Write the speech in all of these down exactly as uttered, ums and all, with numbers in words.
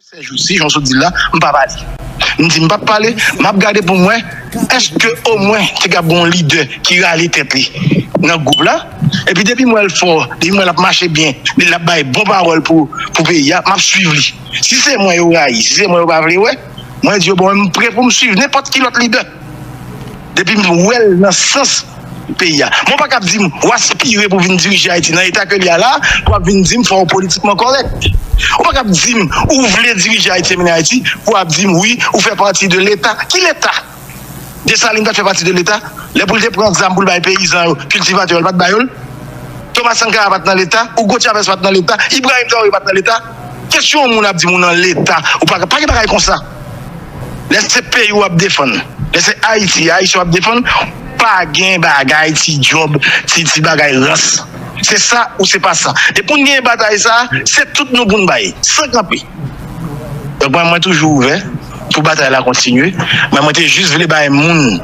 Sèjousi, jan w sot di l la, m pa pale. M di m p ap pale, m ap gade pou m wè, èske omwen te kab gen yon lidè ki rale tèt li nan gwoup la? Epi depi m wè l fò, depi m wè l ap mache byen, li l ap bay bon pawòl pou, pou peyi a, m ap swiv li. Si se mwen yo rayi, si se mwen yo pa vle wè, mwen di yo, bon, m prè pou m swiv nenpòt ki lòt lidè. Depi m wè l nan sans peyi a. Men w pa kab di m w aspire pou vin dirije Ayiti nan eta ke l ye a la, pou w ap vin di m fò w politikman kòrèk. Ou pa kab di m ou vle dirije Ayiti e mennen Ayiti, pou w ap di m wi, ou fè pati de Leta. Ki Leta? Desalin pa t fè pati de Leta? Lè pou l te pran zam pou l bay peyizan yo, kiltivatè yo, l pa t ba yo l? Thomas Sankara pa t nan Leta? Hugo Chavez pa t nan Leta? Ibrahim Traoré pa t nan Leta? Kesyon yon moun ap di m ou nan Leta, ou pa, pa gen bagay konsa. Lè se peyi w ap defann, lè se Ayiti, Ayisyen w ap defann, pa gen bagay ti djòb, ti, ti bagay rans. Se sa ou se pa sa. E pou n genyen batay sa, se tout nou pou n bay, san kanpe. Donk, mwen, mwen toujou ouvè pou batay la kontinye. Men mwen te jis vle bay moun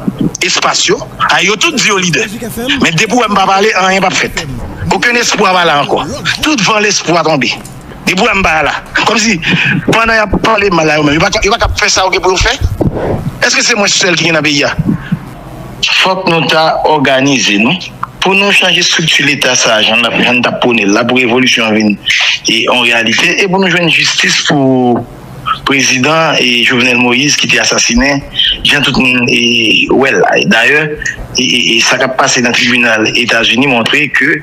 espas yo. A, yo tout di yo lidè. Men depi w wè m pa pale, anyen p ap fèt. Okenn espwa pa la ankò. Tout van lespwa tonbe. Depi w wè m pa la. Kòmsi, pandan y ap pale mal la yo menm, yo pa ka, yo pa ka fè sa yo gen pou yo fè? Èske se mwen sèl ki gen nan peyi a? Fòk nou ta òganize nou. Pou nou chanje estrikti Leta sa a, jan n ap, jan n t ap pwone l la, pou revolisyon an vin e, yon reyalite, e pou nou jwenn jistis pou prezidan e Jovenel Moïse ki te asasinen, jan tout moun e, wè l la. E dayè, e, e, e sa k ap pase nan tribinal Etazini montre ke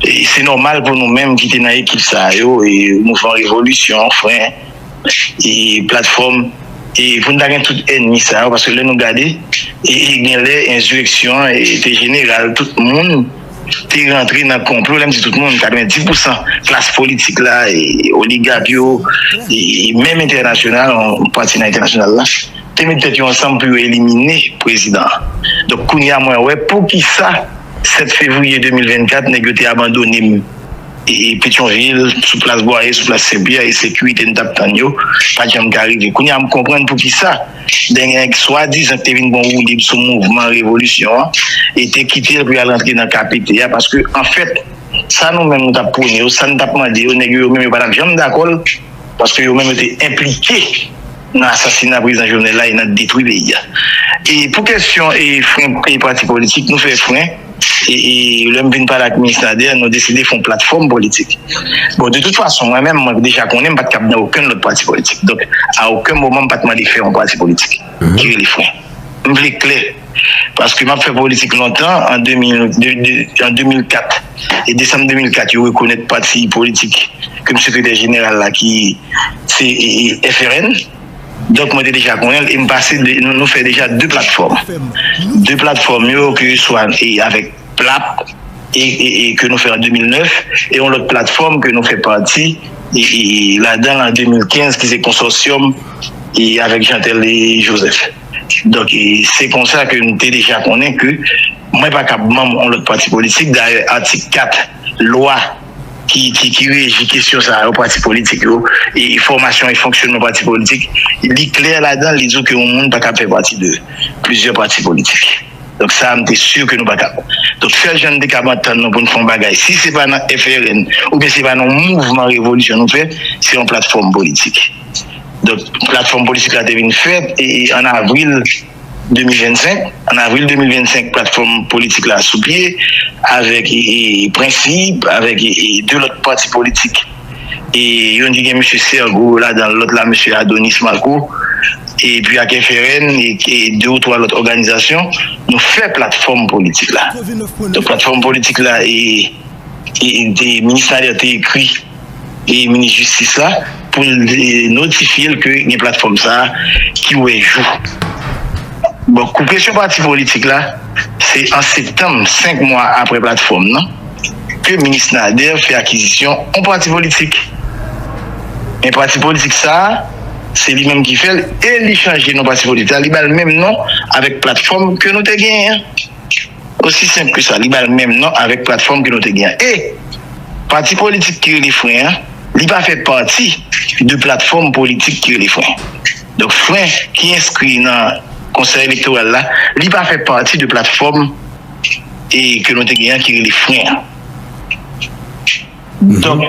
e, se nòmal pou nou menm ki te nan ekip sa a yo, e, mouvman revolisyon, fren, e, platfòm, e, pou n ta gen tout ènmi sa a yo, paske lè nou gade, e, e, gen lè ensireksyon an, e, te jeneral, tout moun te rantre nan konplo, lè m di tout moun, katrevenndis pousan klas politik la, e, oligak yo, e, menm entènasyonal, yon pati nan entènasyonal la, te met tèt yo ansanm pou yo elimine prezidan an. Donk, kounye a, mwen wè poukisa sèt fevriye de mil vennkat, nèg yo te abandone m e, e Petyonvil, sou plas Bwaye, sou plas Senpyè, e sekirite n t ap tann yo, pa t janm ka rive. Kounye a, m konprann poukisa de nèg swadizan ki te vin pran woulib sou mouvman revolisyon an, e te kite l pou y al rantre nan K P T a, paske, anfèt, sa nou menm nou t ap pwone yo, sa n t ap mande yo, nèg yo, yo menm yo pa t ap janm dakò l, paske yo menm yo te enplike nan asasina prezidan Jovenel la e nan detwi peyi a. E pou kesyon e fren e pati politik, nou fè fren. E, e lè m vin pale ak minis Nader, nou deside fè yon platfòm politik. Bon, de tout fason, mwen menm, mwen deja konnen m pa t kab nan okenn lòt pati politik. Donk, a okenn moman, m pa t mande fè yon pati politik ki rele fren. M vle klè. Paske m ap fè politik lontan, an de mil, de, de, an de mil kat. E desanm de mil kat, yo rekonèt pati politik ke m sekretè jeneral la, ki se, e, e, F R N. Donk, mwen te deja konnen l, e m pase de, nou, nou fè deja de platfòm. De platfòm yo, ke swa, e, avèk plap, e, e, e ke nou fè an de mil nèf, e yon lòt platfòm ke nou fè pati, e, e, e ladan l an de mil kenz, ki se konsòsyòm, e avèk Jeantel e Joseph. Donk, e, se konsa ke nou te deja konnen ke mwen pa kab manm yon lòt pati politik. Dayè, atik kat lwa ki, ki, ki reji kesyon sa yo, pati politik yo, e fòmasyon e fonksyonman pati politik, li klè ladan, li di ke yon moun pa kab fè pati de plizyè pati politik. Donk, sa a, m te si ke nou pa kab. Donk, sèl jan n te kab antann nou pou n fè yon bagay, si se pa nan F R N, oubyen se pa nan yon mouvman revolisyon nou fè, se yon platfòm politik. Donk, platfòm politik la te vin fèt, e, e an avril de mil vennsenk. An avril de mil vennsenk, platfòm politik la sou pye, avèk, e, e, prensip, avèk, e, e, de lòt pati politik. E youn ki gen mesye Sergo ladan l, lòt la, mesye Adonis Marco, epi ak F R N, e, e de ou twa lòt òganizasyon, nou fè platfòm politik la. Donk, platfòm politik la, e, e, e, minis Nader te ekri e minis jistis la pou l, e, notifye l ke gen platfòm sa a ki wè jou. Bon, kou kesyon pati politik la, se an septanm, senk mwa apre platfòm nan, ke minis Nader fè akizisyon yon pati politik. Men pati politik sa a, se li menm ki fè l, e li chanje non pati politik la, li ba l menm non avèk platfòm ke nou te genyen an. Osi senp ke sa, li ba l menm non avèk platfòm ke nou te genyen an. E pati politik ki rele Fren an, li pa fè pati de platfòm politik ki rele Fren. Donk, Fren ki enskri nan Konsèy Elektoral la, li pa fè pati de platfòm e ke nou te genyen an ki rele Fren an. Donk,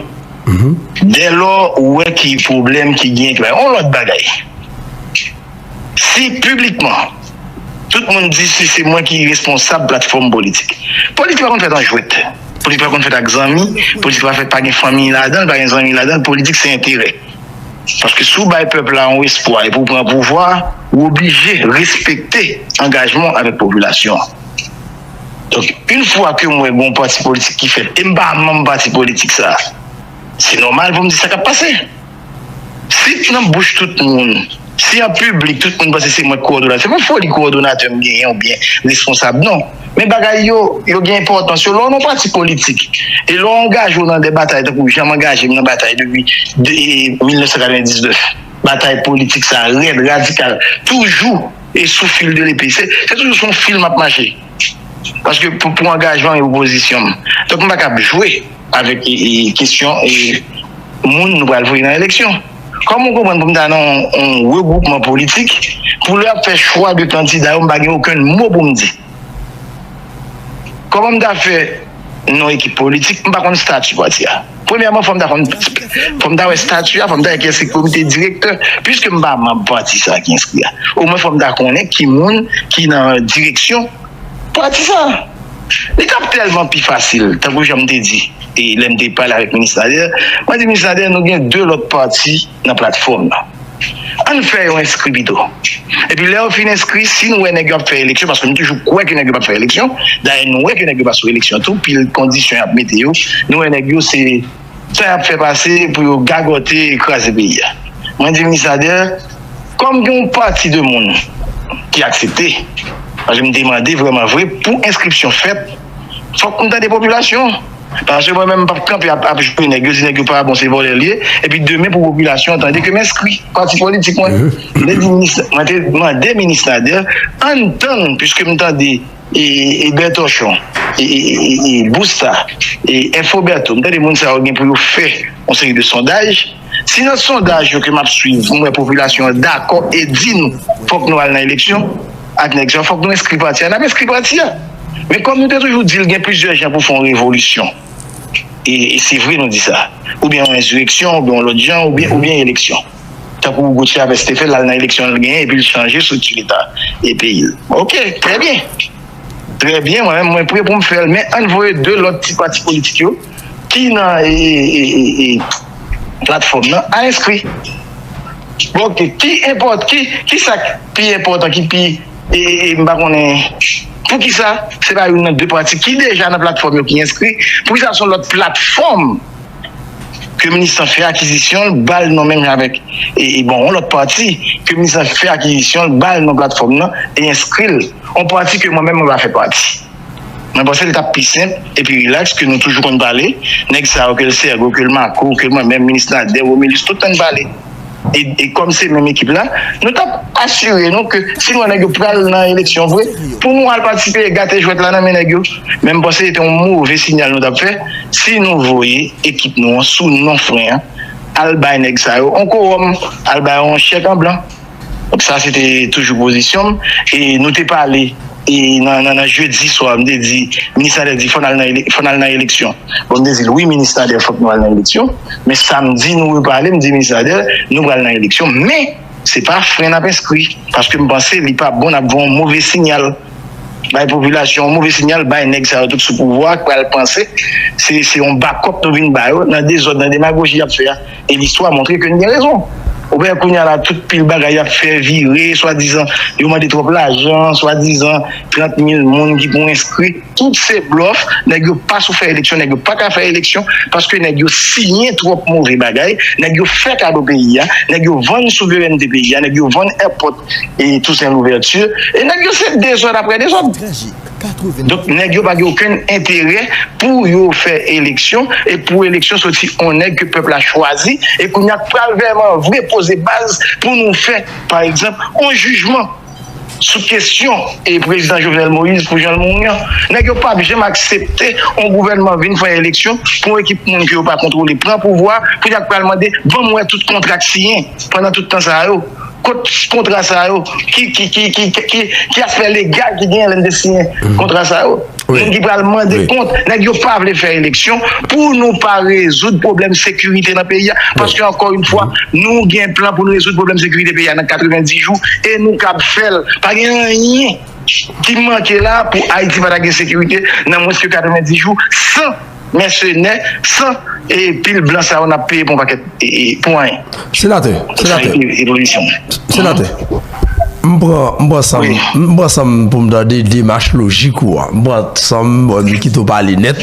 Dèlò ou wè ki pwoblèm ki gen, ki bay yon lòt bagay. Si piblikman, tout moun di si se mwen ki responsab platfòm politik. Politik pa konn fèt an jwèt. Politik pa konn fèt ak zanmi. Politik pa fèt, pa gen fanmi ladan l, pa gen zanmi ladan l. Politik se enterè. Paske si w bay pèp la yon espwa epi w pran pouvwa, ou oblije respekte angajman w avèk popilasyon an. Donk, yon fwa ke m wè gen yon pati politik ki fèt, e m pa manm pati politik sa, se nòmal pou m di sa k ap pase. Si nan bouch tout moun, si an piblik tout moun panse se mwen k kowòdonatè, se pa foli kowòdonatè m genyen oubyen responsab, non. Men bagay yo, yo gen enpòtans yo. Lè w nan pati politik, e lè w angaje w nan de batay tankou jan m angaje m nan batay depi de, mil nèf san katrevendiznèf, batay politik sa rèd, radikal, toujou e sou fil de lepe. Se, se toujou sou yon fil m ap mache. Paske pou, pou angajman e opozisyon m. Donk, m pa kab jwe avèk e, e, kesyon e moun nou pral voye nan eleksyon. Kòman w konprann pou m ta nan yon, yon regwoupman politik, pou lè y ap fè chwa de kandida yo, m pa gen okenn mo pou m di? Kòman m ta fè nan yon ekip politik, m pa konn estati pati a? Premyèman, fò m ta konn, fò m ta wè estati a, fò m ta wè kiyès ki komite direktè, piske m pa manm pati sa ki enskri a. Omwen fò m ta konnen ki moun ki nan direksyon pati sa. Li t ap tèlman pi fasil, tankou jan m te di, e lè m te pale avèk minis Nader, mwen di minis Nader, nou gen de lòt pati nan platfòm nan. Ann fè yo enskri pito. Epi lè yo fin enskri, si nou wè nèg yo ap fè eleksyon, paske nou toujou kwè ke nèg yo p ap fè eleksyon, dayè nou wè ke nèg yo pa sou eleksyon tou, pil kondisyon y ap mete yo, nou wè nèg yo se sa y ap fè pase pou yo gagòte e kraze peyi a. Mwen di minis Nader, kòm gen yon pati de moun ki aksepte, paske m te mande vrèman vre pou enskripsyon fèt, fòk m tande popilasyon. Paske mwen menm, m p ap kanpe ap, ap jwe nèg yo, di nèg yo pa bon, se vòlè l ye, epi demen pou popilasyon an tande ke m enskri pati politik mwen. Mwen te di minis, mwen te mande minis Nader, ann tann, piske m tande e, e Bertochon, e, e, e, e Busta, e Info Berto, m tande moun sa yo gen pou yo fè yon seri de sondaj. Si nan sondaj yo ke m ap swiv, m wè popilasyon an dakò e di nou, fòk nou al nan eleksyon ak nèg sa yo, fòk nou enskri pati a, n ap enskri pati a. Men kòm nou te toujou di l, gen plizyè jan pou fè yon revolisyon. E, e se vre nou di sa. Oubyen yon ensireksyon, oubyen yon lòt jan, oubyen, oubyen eleksyon. Tankou Hugo Chavez te fè, l al nan eleksyon, l genyen, epi l chanje estrikti leta e peyi l. Oke, trè byen. Trè byen, mwen menm, mwen pre pou m fè l. Men ann voye de lòt ti pati politik yo ki nan, e, e, e, e, platfòm nan a enskri. Bon, oke, ki enpòt-, ki, ki sa k pi enpòtan, ki pi, e, e, e, m pa konnen, poukisa se pa youn nan de pati ki deja nan platfòm yo ki enskri, poukisa se yon lòt platfòm ke minis lan fè akizisyon l, ba l non menm jan avèk, e, e, bon, yon lòt pati, ke minis lan fè akizisyon l, ba l non platfòm nan, e enskri l. Yon pati ke mwen menm mwen pa fè pati. Mwen panse l t ap pi senp e pi rilaks ke nou toujou konn pale. Nèg sa yo, ke l Sègo, ke l Mako, ke mwen menm, minis Nader, Romilus, tout tan n pale. E, e kòm se menm ekip la, nou t ap asire nou ke si nou wè nèg yo pral nan eleksyon vre, pou nou al patisipe e gate jwèt la nan men nèg yo. Men m panse se te yon move sinyal nou t ap fè si nou voye ekip nou an sou non fren an al bay nèg sa yo yon kowòm, al bay yo yon chèk an blan. Donk, sa se te toujou pozisyon m. E nou te pale, e nan, nan, nan jedi swa, m te di, minis Nader di, fò n al nan ele-, fò n al nan eleksyon. Bon, m te di l, wi, minis Nader, fòk nou al nan eleksyon. Men samdi, nou repale, m di minis Nader, nou pral nan eleksyon, men se pa fren n ap enskri. Paske m panse li pa bon, n ap voye yon move sinyal. Bay popilasyon yon move sinyal, bay nèg sa yo tout sou pouvwa, k pral panse se, se yon bakòp nou vin ba yo, nan dezòd, nan demagoji y ap fè a. E listwa montre ke n gen rezon. Ou wè kounye a la, tout pil bagay y ap fè vire, swadizan yo mande twòp lajan, swadizan trant mil moun ki pou enskri. Tout se blòf, nèg yo pa sou fè eleksyon, nèg yo pa ka fè eleksyon, paske nèg yo siyen twòp move bagay, nèg yo fè kado peyi a, nèg yo vann souverènte peyi a, nèg yo vann èpòt e Toussaint Louverture, e nèg yo se dezòd apre dezòd. Donk, nèg yo pa gen okenn enterè pou yo fè eleksyon e pou eleksyon soti yon nèg ke pèp la chwazi e kounye a k pral vrèman vre poze baz pou nou fè, pa egzanp, yon jijman sou kesyon e prezidan Jovenel Moïse pou jan l mouri an. Nèg yo p ap janm aksepte yon gouvènman vin fè eleksyon pou yon ekip moun ke yo pa kontwole pran pouvwa, kounye a k pral mande, ban m wè tout kontra k siyen pandan tout tan sa yo. Kot kontra sa yo? Ki, ki, ki, ki, ki, ki, ki aspè legal ki genyen lè n te siyen kontra sa yo? Wi. Moun ki pral mande kont, nèg yo pa vle fè eleksyon pou nou pa rezoud pwoblèm sekirite nan peyi a. Paske, ankò yon fwa, nou gen plan pou nou rezoud pwoblèm sekirite peyi a nan katrevenndis jou e nou kab fè l. Pa gen anyen ki manke la pou Ayiti pa ta gen sekirite nan mwens ke katrevenndis jou, san mèsenè, san e pil blan sa yo n ap peye pou yon pakèt e, e, pou anyen. Senatè, senatè, senatè, m pran, m pran san m, m pran san m pou m tande demach lojik ou a. M pran san m, bon, m kite w pale nèt,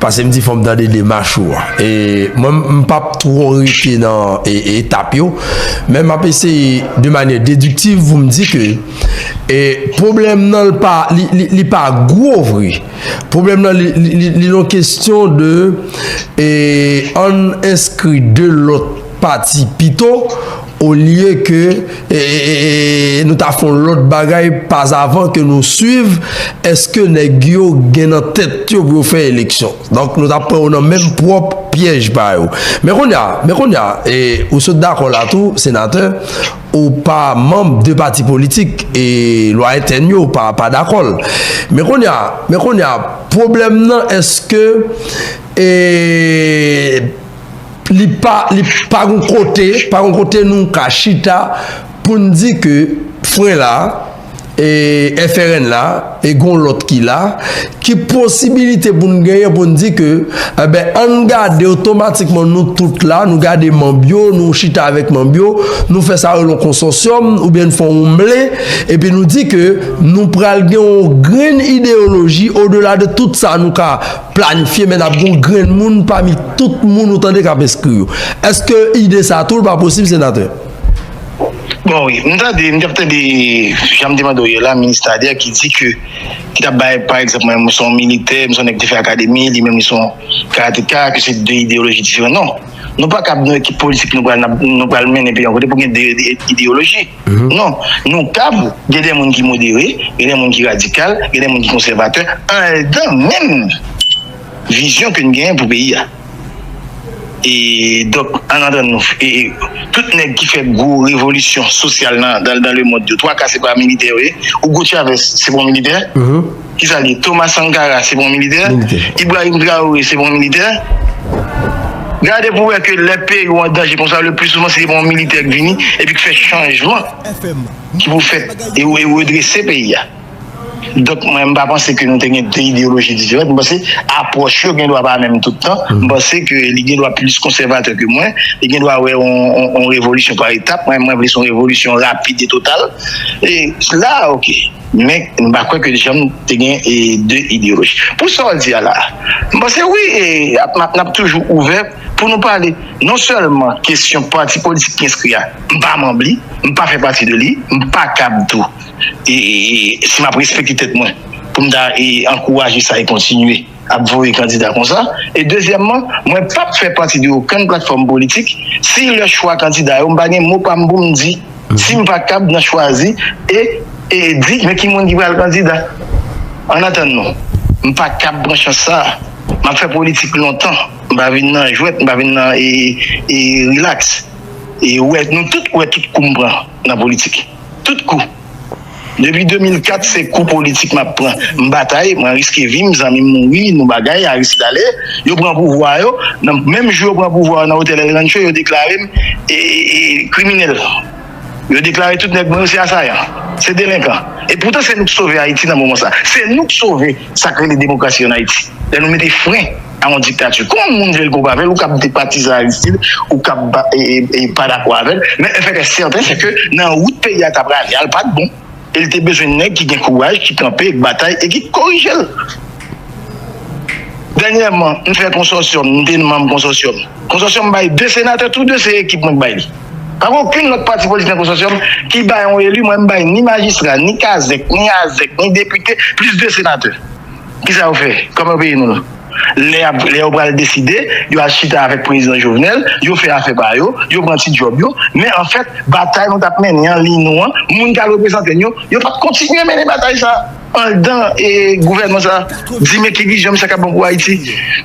paske m di fò m tande demach ou a. E mwen, m p ap twò rete nan e, etap yo, men m ap eseye de manyè dediktiv pou m di ke e pwoblèm nan, li pa, li, li, li pa gwo vre. Pwoblèm nan, li, li, li, li yon kesyon de e, ann enskri de lòt pati pito, olye ke e, e, e, e, nou ta fè yon lòt bagay pazavan ke nou swiv èske nèg yo gen nan tèt yo pou yo fè eleksyon. Donk, nou ta pran yo nan menm pwòp pyèj pa yo. Men kounye a, men kounye a, e, ou sot dakò la tou, senatè, ou pa manm de pati politik, e lwa entèn yo pa, pa dakò l. Men kounye a, men kounye a, pwoblèm nan, èske e, li pa, li pa gon kote, pa gon kote nou ka chita pou n di ke fren la, e, F R N la, e gon lòt ki la, ki posibilite pou n genyen pou n di ke, enben, ann gade otomatikman nou tout la, nou gade manm yo, nou chita avèk manm yo, nou fè sa rele yon konsòsyòm, oubyen n fè yon mle, epi nou di ke nou pral gen yon grenn ideyoloji odela de tout sa nou ka planifye, men n ap gen yon grenn moun pami tout moun ou tande k ap enskri yo. Èske ide sa tou l pa posib, senatè? Bon, wi, m tande, m t ap tande, jan m te mande w yè la, minis Nader ki di ke, ki t ap bay, pa egzanp, mwen, mwen se yon militè, m se yon nèg ki te fè akademi, li menm li se yon karateka, ke se de ideyoloji diferan. Non. Nou pa kab, nou, ekip politik, nou pral, nou pral mennen peyi yon kote pou gen de, de ideyoloji. Non, nou kab, gen de moun ki modere, gen de moun ki radikal, gen de moun ki konsèvatè, andan menm vizyon ke n genyen pou peyi a. E donk, ann antann nou, e, e, tout nèg ki fè gwo revolisyon sosyal nan, dans, dans le monde yo, twa ka se pa militè yo ye. Hugo Chavez, se pa yon militè? Kisa l ye? Thomas Sankara, se pa yon militè? Militè. Ibrahim Traoré, se pa yon militè? Gade pou wè ke lè peyi w an danje konsa, le pli souvan, se pa yon militè k vini epi k fè chanjman ki pou fèt e, e redrese peyi a. Donk, mwen, m pa panse ke nou te gen de ideyoloji diferan. M panse apwòch yo gen dwa pa menm tout tan. M panse ke li gen dwa plis konsèvatè ke mwen. Li gen dwa wè yon, yon, yon revolisyon pa etap. Mwen, mwen vle se yon revolisyon rapid e total. E la, oke. Men, m pa kwè ke janm te gen, e, de ideyoloji. Pou sa w di a la, m panse wi, e, ap, n ap, n ap toujou ouvè pou nou pale. Non sèlman kesyon pati politik ki enskri a, m pa manm li, m pa fè pati de li, m pa kab tou. E, e, e, si m ap respekte tèt mwen, pou m ta, e, ankouraje sa e kontinye ap voye kandida konsa. E dezyèmman, mwen p ap fè pati de okenn platfòm politik. Si lè chwa kandida yo, m pa gen mo pa m pou m di. Si m pa kab nan chwazi e, e di, men ki moun ki pral kandida. Ann atann nou. M pa kab pran chans sa a. M ap fè politik lontan. M pa vin nan jwèt, m pa vin nan, e, e, relax. E wè, nou tout wè tout kou m pran nan politik. Tout kou. Depi de mil kat, se kou politik m ap pran. M batay, mwen riske vi m, zanmi m mouri, nou bagay, Aristide ale, yo pran pouvwa yo, nan menm jou yo pran pouvwa yo nan otèl El Rancho, yo deklare m, e, e, e, kriminèl. Yo deklare tout nèg mwen yo se asayan, se delenkan. E poutan se nou k sove Ayiti nan moman sa. Se nou k sove sa k rele demokrasi ann Ayiti. Lè nou mete fren a yon diktati. Kòman moun vle l kou pa vle l, ou kab te patizan Aristide, ou kab pa, e, e, e, pa dakò avè l, men en fait est certain, se ke nan wout peyi a t ap rale a, l pa t bon. E l te bezwen nèg ki gen kouraj, ki kanpe, k batay e ki korije l. Dènyèman, m fè konsòsyòm, m te manm konsòsyòm. Konsòsyòm bay de senatè, tou de se ekip mwen k bay li. Pa gen okenn lòt pati politik nan konsòsyòm ki bay yon eli, mwen m bay ni majistra, ni kazèk, ni azèk, ni depite, plis de senatè. Kisa yo fè? Kòman yo peye nou la? Lè y ap, lè yo pral deside, yo al chita avèk prezidan Jovenel, yo fè afè pa yo, yo pran ti djòb yo, men anfèt, batay nou t ap mennen an, liy nou an, moun k al reprezante n yo, yo pa t kontinye mennen batay sa a. anndan e gouvènman sa, di men ki vizyon misye ka ban pou Ayiti.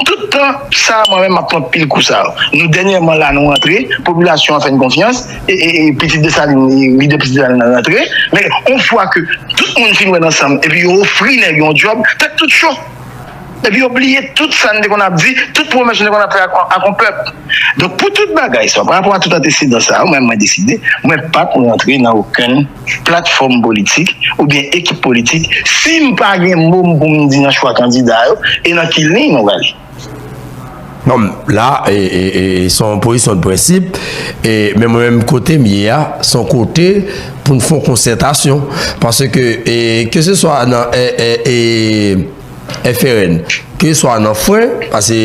Tout tan sa, mwen menm m ap pran pil kou sa yo. Nou dènyèman la nou rantre, popilasyon an fè n konfyans, e, e, e pitit Desalin, lidè pitit Desalin nan rantre, men yon fwa ke tout moun fin wè n ansanm, epi yo ofri nèg yon djòb, tèt tout cho. Epi yo bliye tout sa n te konn ap di, tout pwomès n te konn ap fè ak, ak yon pèp. Donk, pou tout bagay sa, pa rapò a tout antesedan sa yo, mwen, mwen deside, mwen p ap rantre nan okenn platfòm politik oubyen ekip politik si m pa gen mo m pou m di nan chwa kandida yo e nan ki liy nou prale. Non, la, e, e, e, se yon pozisyon de prensip, e, men mwen menm kote m ye a, se yon kote pou n fè yon konsètasyon. Paske, e, ke se swa nan, e, e, e, F R N, ke swa nan fren, paske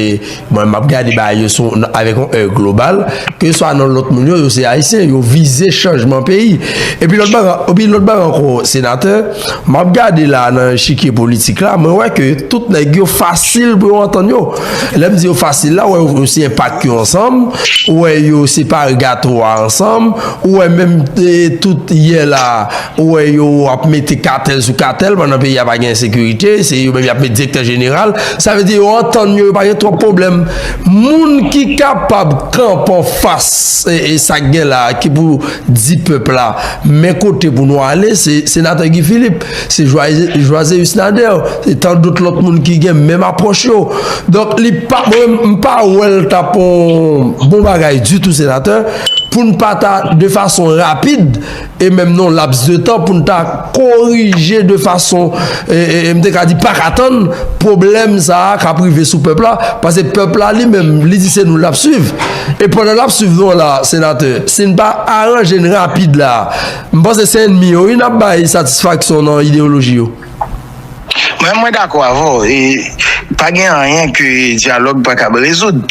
mwen m ap gade bagay yo sou, avèk yon èy global, ke swa nan lòt moun yo, yo se ayisyen, yo vize chanjman peyi. Epi lòt bagay, epi lòt bagay ankò, senatè, m ap gade la nan echikye politik la, mwen wè ke tout nèg yo fasil pou yo antann yo. Lè m di yo fasil la, ou wè yo se enpak yo ansanm, ou wè yo separe gato a ansanm, ou wè menm e, tout yè la, ou wè yo ap mete katèl sou katèl pandan peyi a pa gen ensekirite, se yo menm y ap met direktè jeneral. Sa vle di yo antann yo, yo pa gen twòp pwoblèm. Moun ki kapab kanpe anfas e, e sa k gen la, ki pou di pèp la, men kote pou nou ale, se senatè Guy Philippe, se Joize- Joizeus Nader, e tandout lòt moun ki gen menm apwòch yo. Donk, li pa, mwen, m pa wè l t ap yon bon bagay ditou, senatè, pou n pa ta, de fason rapid, e menm nan yon laps de tan, pou n ta korije de fason, e, e, e m te ka di, pa ka tann, pwoblèm sa a k ap rive sou pèp la, paske pèp la li menm, li di se nou l ap swiv. E pandan l ap swiv nou an la, senatè, si n pa aranje n rapid la, m panse se ènmi yo, wi, n ap bay satisfaksyon nan ideyoloji yo. Mwen, mwen dakò avè w. E pa gen anyen ke dyalòg pa kab rezoud.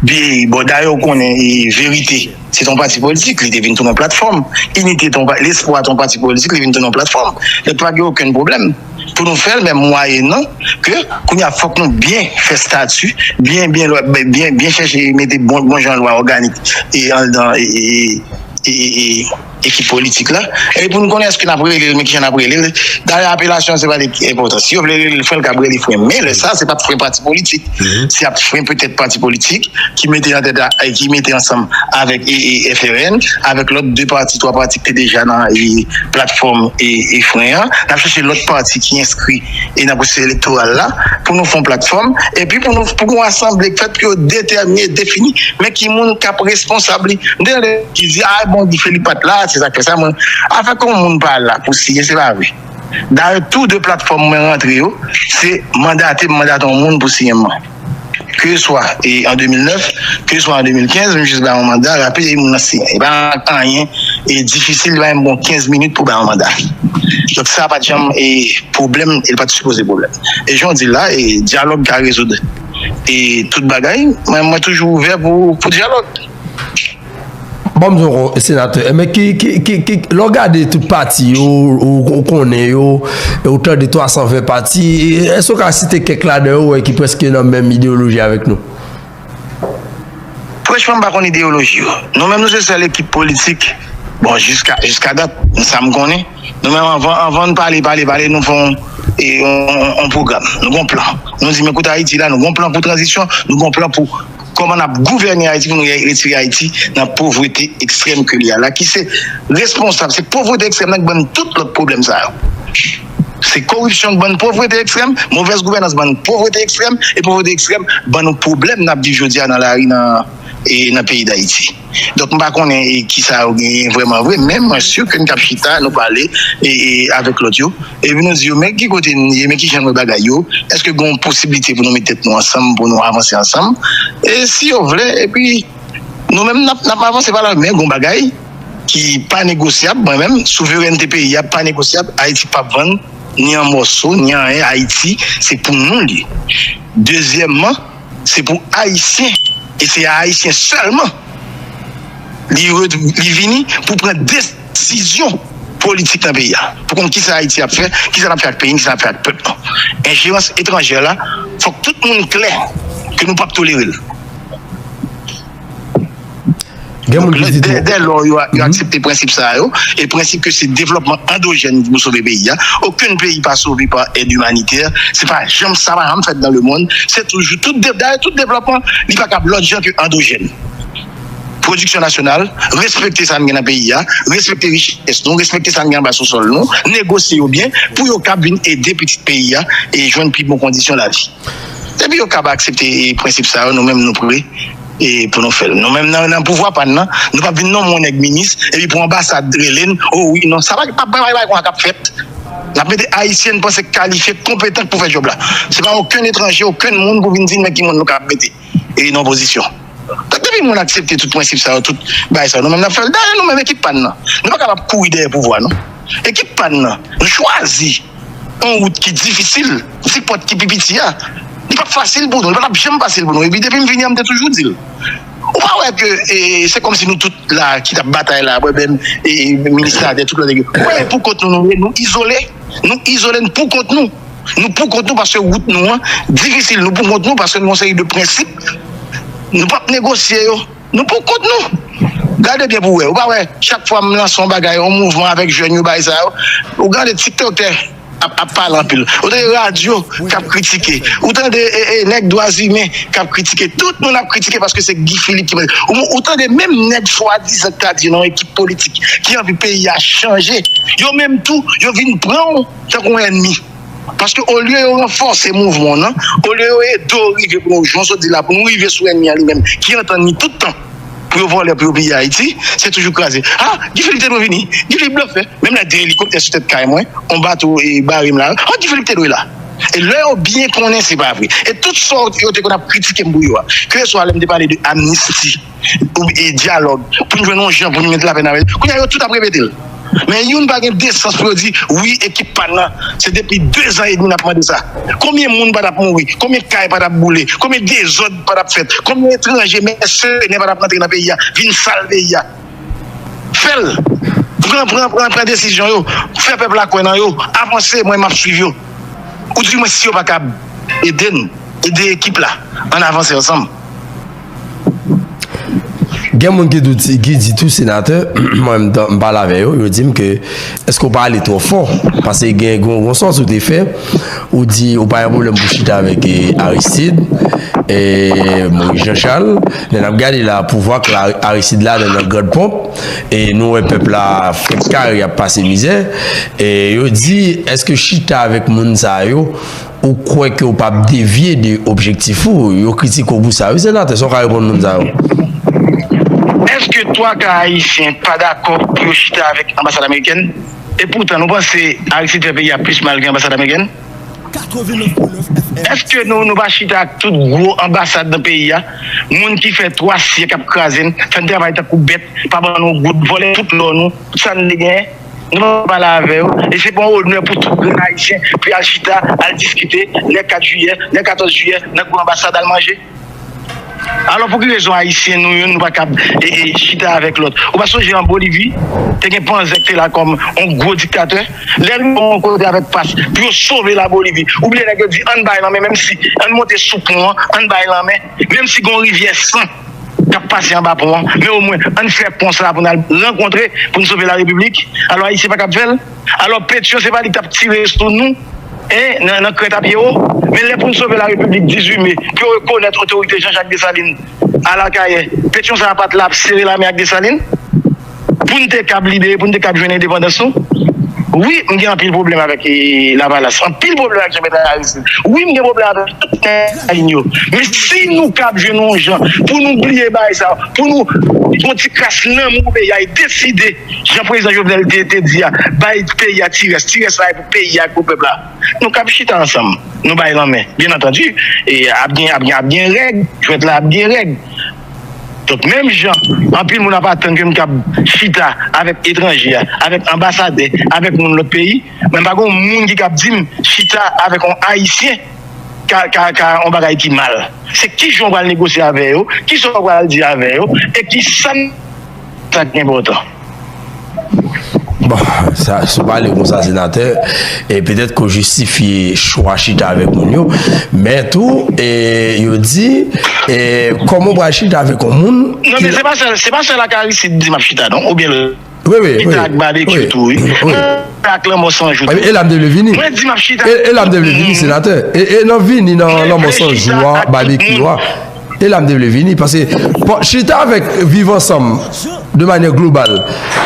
Bi, bon, dayè, ou konnen, e, Verite, se t on pati politik, li te vin tounen yon platfòm. Inite t on pa- Lespwa t on pati politik, li vin tounen yon platfòm. Donk, pa gen okenn pwoblèm. Pou nou fè l, men mwayennan ke, kounye a, fòk nou byen fè stati, byen, byen, byen, byen chèche mete bon, bon jan lwa òganik e anndan e, e, e, e, e, ekip politik la. E pou n konnen èske n ap rele l, men kijan n ap rele l. Dayè, apelasyon se pa li ki enpòtan. Si yo vle rele l fren, l kab rele fren. Men lè sa, se p ap fren pati politik. Se ap fren petèt pati politik ki mete an tèt a, ki mete ansanm avèk e, e, F R N, avèk lòt de pati, twa pati ki te deja nan e, platfòm e, e fren an. N ap chèche lòt pati ki enskri e nan pwosesis elektoral la pou nou fè yon platfòm. Epi pou nou, pou yon asanble k fèt pou yo detèmine, defini, men ki moun k ap responsab li. M te tande ki di, a, bon, Guy Philippe pa t la, se sa k fè sa. Mwen, afè ke yon moun pa la pou siyen, se pa vre. Dayè, tou de platfòm mwen rantre yo, se mandate m mandate yon moun pou siyen mwen. Ke swa e, an de mil nèf, ke swa an de mil kenz, m jis bay yon manda, rapid, e moun nan siyen. E pa anyen e difisil, li pa menm pran kenz minit pou bay yon manda. Donk, sa pa t janm e pwoblèm, e li pa t sipoze pwoblèm. E jan w di l la, e dyalòg ka rezoud e tout bagay. Mwen, mwen toujou ouvè pou, pou dyalòg. Ban m di w ankò, senatè, men ki, ki, ki, ki, lè w gade tout pati yo, ou, ou konnen yo, e ou tande twa san ven pati, èske w ka site kèk ladan yo, ou wè ki prèske nan menm ideyoloji avèk nou? Franchman, m pa konn ideyoloji yo. Nou menm, nou se sèl ekip politik, bon, jiska, jiska dat, sa m konnen. Nou menm, anvan, anvan n pale, pale, pale, nou fè yon, e, yon, yon, yon pwogram. Nou gon plan. Nou di, men kote Ayiti la, nou gon plan pou tranzisyon, nou gon plan pou kòman n ap gouvène Ayiti pou nou retire Ayiti nan povrete ekstrèm ke li a la, ki se responsab, se povrete ekstrèm nan ki ban n tout lòt pwoblèm sa yo. Se koripsyon ki ban n povrete ekstrèm, movèz gouvènans ban n povrete ekstrèm, e povrete ekstrèm ban nou pwoblèm n ap viv jodi a nan lari nan, e nan peyi Dayiti. Donk, m pa konnen e kisa yo genyen vrèman vre, men mwen si ke n k ap chita, nou pale e, e avèk lòt yo, epi nou di yo, men ki kote n ye, men ki jan nou wè bagay yo, èske gen yon posiblite pou nou met tèt nou ansanm, pou nou avanse ansanm? E si yo vle, epi nou menm n ap, n ap avanse pa la, men gen yon bagay ki pa negosyab, mwen menm, souverènte peyi a pa negosyab, Ayiti p ap vann, ni an mòso, ni anyen, Ayiti, se pou nou l ye. Dezyèmman, se pou Ayisyen, e se a Ayisyen sèlman li, li vini pou pran desizyon politik nan peyi a. Pou konn kisa Ayiti ap fè, kisa n ap fè ak peyi n, kisa n ap fè ak pèp nou. Enjerans etranjè la, fòk tout moun klè ke nou p ap tolere l. Gen moun ki di tou. Dè lò yo, yo aksepte prensip sa yo, e prensip ke se devlòpman andojèn ki pou sove peyi a. Okenn peyi pa sove pa èd imanitè. Se pa janm, sa pa janm fèt dans le monde. Se toujou, tout, dayè tout devlòpman, li pa kab lòt jan ke andojèn. Pwodiksyon nasyonal, respekte sa n gen nan peyi a, respekte richès nou, respekte sa n gen anba sousòl nou, negosye yo byen pou yo kab vin ede pitit peyi a e jwenn pi bon kondisyon lavi. Depi yo kab aksepte prensip sa yo, nou menm nou pre e pou nou fè l. Nou menm nan, nan pouvwa pa n nan, nou p ap vin nonmen yon nèg minis, epi pou anbasad rele n, o wi, non, sa pa, pa, pa, pa, pa konsa k ap fèt. N ap mete Ayisyen n panse kalifye, konpetan pou fè djòb la. Se pa okenn etranje, okenn moun pou vin di n men ki moun nou kab mete e nan pozisyon. Donk, depi moun aksepte tout prensip sa yo, tout bagay sa yo, nou menm n ap fè l. Dayè, nou menm ekip pa n nan, nou pa kab ap kouri dèyè pouvwa, non. Ekip pa n nan, nou chwazi yon wout ki difisil, ti pòt ki pi piti a. Li p ap fasil pou nou, li pa t ap janm fasil pou nou. Epi depi m vini an, m te toujou di l. Ou pa wè ke e, se kòmsi nou tout la ki t ap batay la, wè, menm e, minis la, tout lòt nèg yo. Wè, pou kont nou, nou ye, nou izole. Nou izole, nou pou kont nou. Nou pou kont nou paske wout nou an difisil. Nou pou kont nou paske nou yon seri de prensip. Nou p ap negosye yo. Nou pou kont nou. Gade byen pou w wè. Ou pa wè, chak fwa m lanse yon bagay, yon mouvman avèk jèn yo, bagay sa yo, ou gade TikToker ap, ap pale anpil. Ou tande radyo k ap kritike. Ou tande e, e, nèg dwa imen k ap kritike. Tout moun ap kritike paske se Guy Philippe ki mande. Ou, ou tande menm nèg swadizan k ta di nan yon ekip politik ki anvi peyi a chanje. Yo menm tou, yo vin pran w tankou yon ènmi. Paske olye yo ranfòse mouvman w nan, olye yo ede w rive pou nou, jan w sot di la, pou nou rive sou ènmi an li menm, ki antann li tout tan pou yo vòlè, pou yo piye Ayiti, se toujou kraze. Ah, Guy Philippe te dwe vini. Guy Philippe blofè. Menm lè de elikoptè sou tèt kay mwen, yon bato e bare m la. Oh, Guy Philippe te dwe la. E lè yo byen konnen se pa vre. E tout sa yo te konn ap kritike m pou yo a, keseswa lè m te pale de amnisti, ou e dyalòg, pou n jwenn yon jan pou n met lapè nan peyi. Kounye a, yo tout ap repete l. Men youn pa gen desans pou yo di, wi, ekip pa n nan, se depi dezan edmi n ap mande sa. Konbyen moun pa t ap mouri? Konbyen kay pa t ap boule? Konbyen dezòd pa t ap fèt? Konbyen etranje, mèsenè pa t ap rantre nan peyi a, vin sal peyi a? Fè l! Pran, pran, pran, pran desizyon yo. Fè pèp la kwè nan yo. Avanse, mwen, m ap swiv yo. Ou di mwen si yo pa kab ede n, ede ekip la, ann avanse ansanm. Gen moun ki tou di, ki di tou senatè, mwen m pale avè yo, yo di m ke èske w pa ale twò fò? Paske gen gon, gon sòs ou te fè, ou di ou pa gen pwoblèm pou chita avèk e, Aristide, e Moïse Jean Charles. Lè n ap gade la, pouvwa k la, Aristide la nan, nan grande pompe, e nou wè pèp la fèk kare ap pase mizè, e yo di èske chita avèk moun sa yo ou kwè ke w p ap devye de objektif ou? Yo kritike w pou sa wi senatè, sa w ka reponn moun sa yo? Èske twa ka ayisyen pa dakò pou yo chita avèk anbasad amerikèn? Epoutan nou panse Aristide fè peyi a plis mal ke anbasad amerikèn? Èske nou nou pa chita ak tout gwo anbasad nan peyi a? Moun ki fè twa syèk ap kraze n, fè n travay tankou bèt, pa ban nou goud, vòlè tout lò nou, tout sa n te genyen. Nou pa pale avè yo. E se pa yon onè pou tout grenn ayisyen pou y al chita, al diskite lè kat jiyè, lè katòz jiyè nan gwo anbasad al manje. Alò pou ki rezon ayisyen nou youn nou pa kab e, e, chita avèk lòt? Ou pa sonje an Bolivi te gen Panzè k te la kòm yon gwo diktatè? Lè l rive yon kote avèk pas pou yo sove la Bolivi, ou bliye nèg yo di ann bay lanmen, menm si ann monte sou pon an, ann bay lanmen, menm si gen yon rivyè san k ap pase anba pon an, men omwen ann fè pon sa a pou n al rankontre pou n sove larepiblik. Alò ayisyen pa kab fè l? Alò Petyon se pa li k t ap tire sou nou, en, nan, nan krèt a pye wo? Men lè pou n sove larepiblik dizuit me, pou yo rekonèt otorite Jean Jacques Dessalines a Lakayè, Petyon sa a pa t la ap sere lame ak Dessalines? Pou n te kab libere, pou n te kab jwenn endepandans nou? Wi, m gen anpil pwoblèm avèk e, Lavalas, anpil pwoblèm avèk Jean Bertrand Aristide. Wi, m gen pwoblèm avèk tout nèg Saline yo. Men si nou kab jwenn yon jan pou nou bliye bagay sa yo, pou nou yon ti kras nanm pou peyi a e deside, jan prezidan Jovenel te, te di a, bay peyi a ti rès, ti rès la e pou peyi a ak pou pèp la, nou kab chita ansanm, nou bay lanmen. Byen antandi, e ap gen, ap gen, ap gen règ, jwèt la ap gen règ. Donk menm jan anpil moun ap atann ke m kab chita avèk etranje a, avèk anbasadè, avèk moun lòt peyi, men pa gen yon moun ki kab di m chita avèk yon ayisyen ka, ka, ka yon bagay ki mal. Se kijan w pral negosye avè yo, kisa w pral di avè yo, e kisa n, sa ki enpòtan. Bon, sa, si w pale konsa, senatè, e petèt ke w jistifye chwa chita avèk moun yo, men tou, e, yo di, e, kòman w pral chita avèk yon moun Non, ki men se pa sèl, se pa sèl ak Aristide di m ap chita, non, oubyen l Wi, wi, wi. Chita ak Babekyou tou, wi. Wi. Mwen ak Lanmò San Jou tou. E la m te vle vini. Mwen di m ap chita. E, e la m te vle vini, senatè. E, e nan vini nan Lanmò San Jou a, Babekyou a. E la m te vle vini, paske pa- chita avèk Viv Ansanm de manyè global,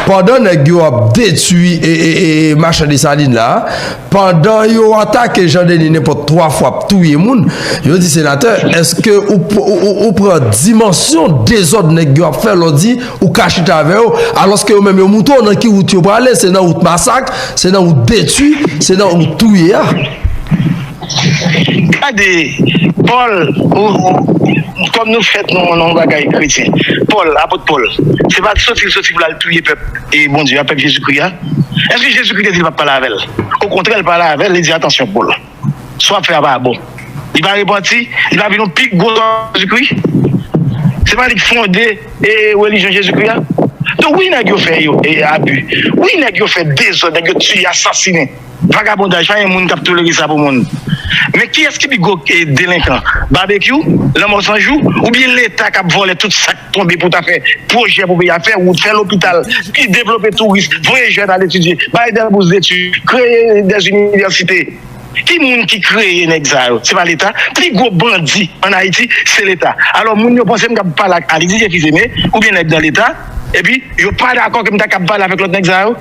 pandan nèg yo ap detwi e, e, e, e machan Desalin la, pandan yo atake Jan Deni nenpòt twa fwa ap touye moun, yo di, senatè, èske ou, ou, ou, ou pran dimansyon dezòd nèg yo ap fè lè w di ou ka chita avè yo, alòske yo menm yo moutre w nan ki wout yo prale, se nan wout masak, se nan wout detwi, se nan wout touye a. Gade, Pòl, ou, ou, kòm nou fèt nan nan yon bagay kretyen, Pòl, apot Pòl, se pa soti l soti pou l al touye pèp e Bondye a, pèp Jezikri a? Èske Jezikri te di l p ap pale avè l? Okontrè, l pale avè l, li di, atansyon, Pòl, sa w ap fè a pa bon. Li pa repanti, li pa vin yon pi gwo sòt Jezikri. Se pa li k fonde e relijyon Jezikri a. Donk, wi, nèg yo fè yo e abi. Wi, nèg yo fè dezòd, nèg yo tiye, asasinen. Vagabondaj, pa gen moun k ap tolere sa pou moun. Men kiyès ki pi gwo e delenkan? Babekyou, Lanmò San Jou, oubyen Leta k ap vòlè tout sa k tonbe pou ta fè pwojè pou peyi a, fè wout, fè lopital, ki devlope touris, voye jèn al etidye, bay dè bous detid, kreye dè inivèsite? Ki moun ki kreye nèg sa yo? Se pa Leta. Pi gwo bandi ann Ayiti, se Leta. Alò, moun yo panse m k ap pale ak Alix Didier Fils-Aimé oubyen nèg nan Leta, epi yo pa dakò ke m ta kab pale avèk lòt nèg sa yo.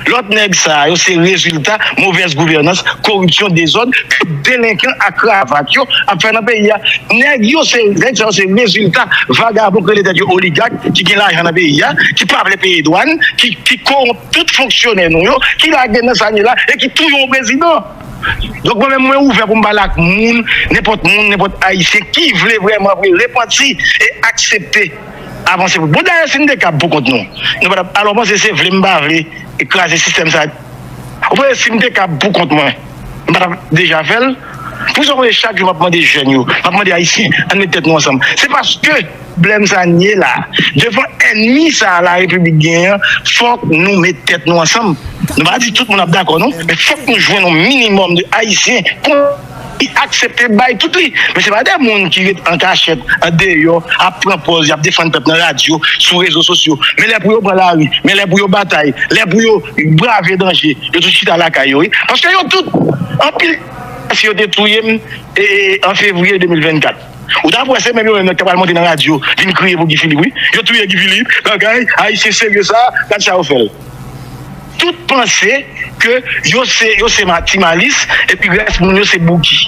Lòt nèg sa yo se rezilta movèz gouvènans, koripsyon, dezòd ke delenkan ak kravat yo ap fè nan peyi a. Nèg yo se, nèg sa yo se rezilta vagabon ki rele tèt yo oligak, ki gen lajan nan peyi a, ki pa vle peye dwàn, ki, ki kowonp tout fonksyonè nou yo, ki lage nan sa n ye la e ki touye yon prezidan. Donk, mwen menm, mwen ouvè pou m pale ak moun, nenpòt moun, nenpòt Ayisyen ki vle vrèman vre repanti e aksepte avanse pou. Bon, dayè, si n te kab pou kont nou, nou pa t ap, alò, panse se vle m pa vle e kraze sistèm sa. Ou panse si m te kab pou kont mwen, m pa t ap deja fè l? Poukisa w panse chak jou m ap mande jèn yo, m ap mande Ayisyen, ann met tèt nou ansanm? Se paske pwoblèm sa n ye la, devan ènmi sa a Larepiblik genyen an, fòk nou met tèt nou ansanm. Nou pa di tout moun ap dakò, non, men fòk nou jwenn yon minimòm de Ayisyen kon ki aksepte bay tout li. Men se pa de moun ki ret an kachèt, andeyò, ap pran pòz, y ap defann pèp nan radyo, sou rezo sosyo. Men lè pou yo pran lari, men lè pou yo batay, lè pou yo brave danje, yo tout chita lakay yo, wi. Paske yo tout, anpil, si yo te touye m e, e, an fevriye de mil vennkat. Ou ta wè se menm yo menm nan ki ta pral monte nan radyo, vin kriye pou Guy Philippe, wi. Yo touye Guy Philippe, bagay, Ayisyen serye sa, gad sa yo fè l. Tout panse ke yo se, yo se ma-, Ti Malis, epi rès moun yo se Bouki.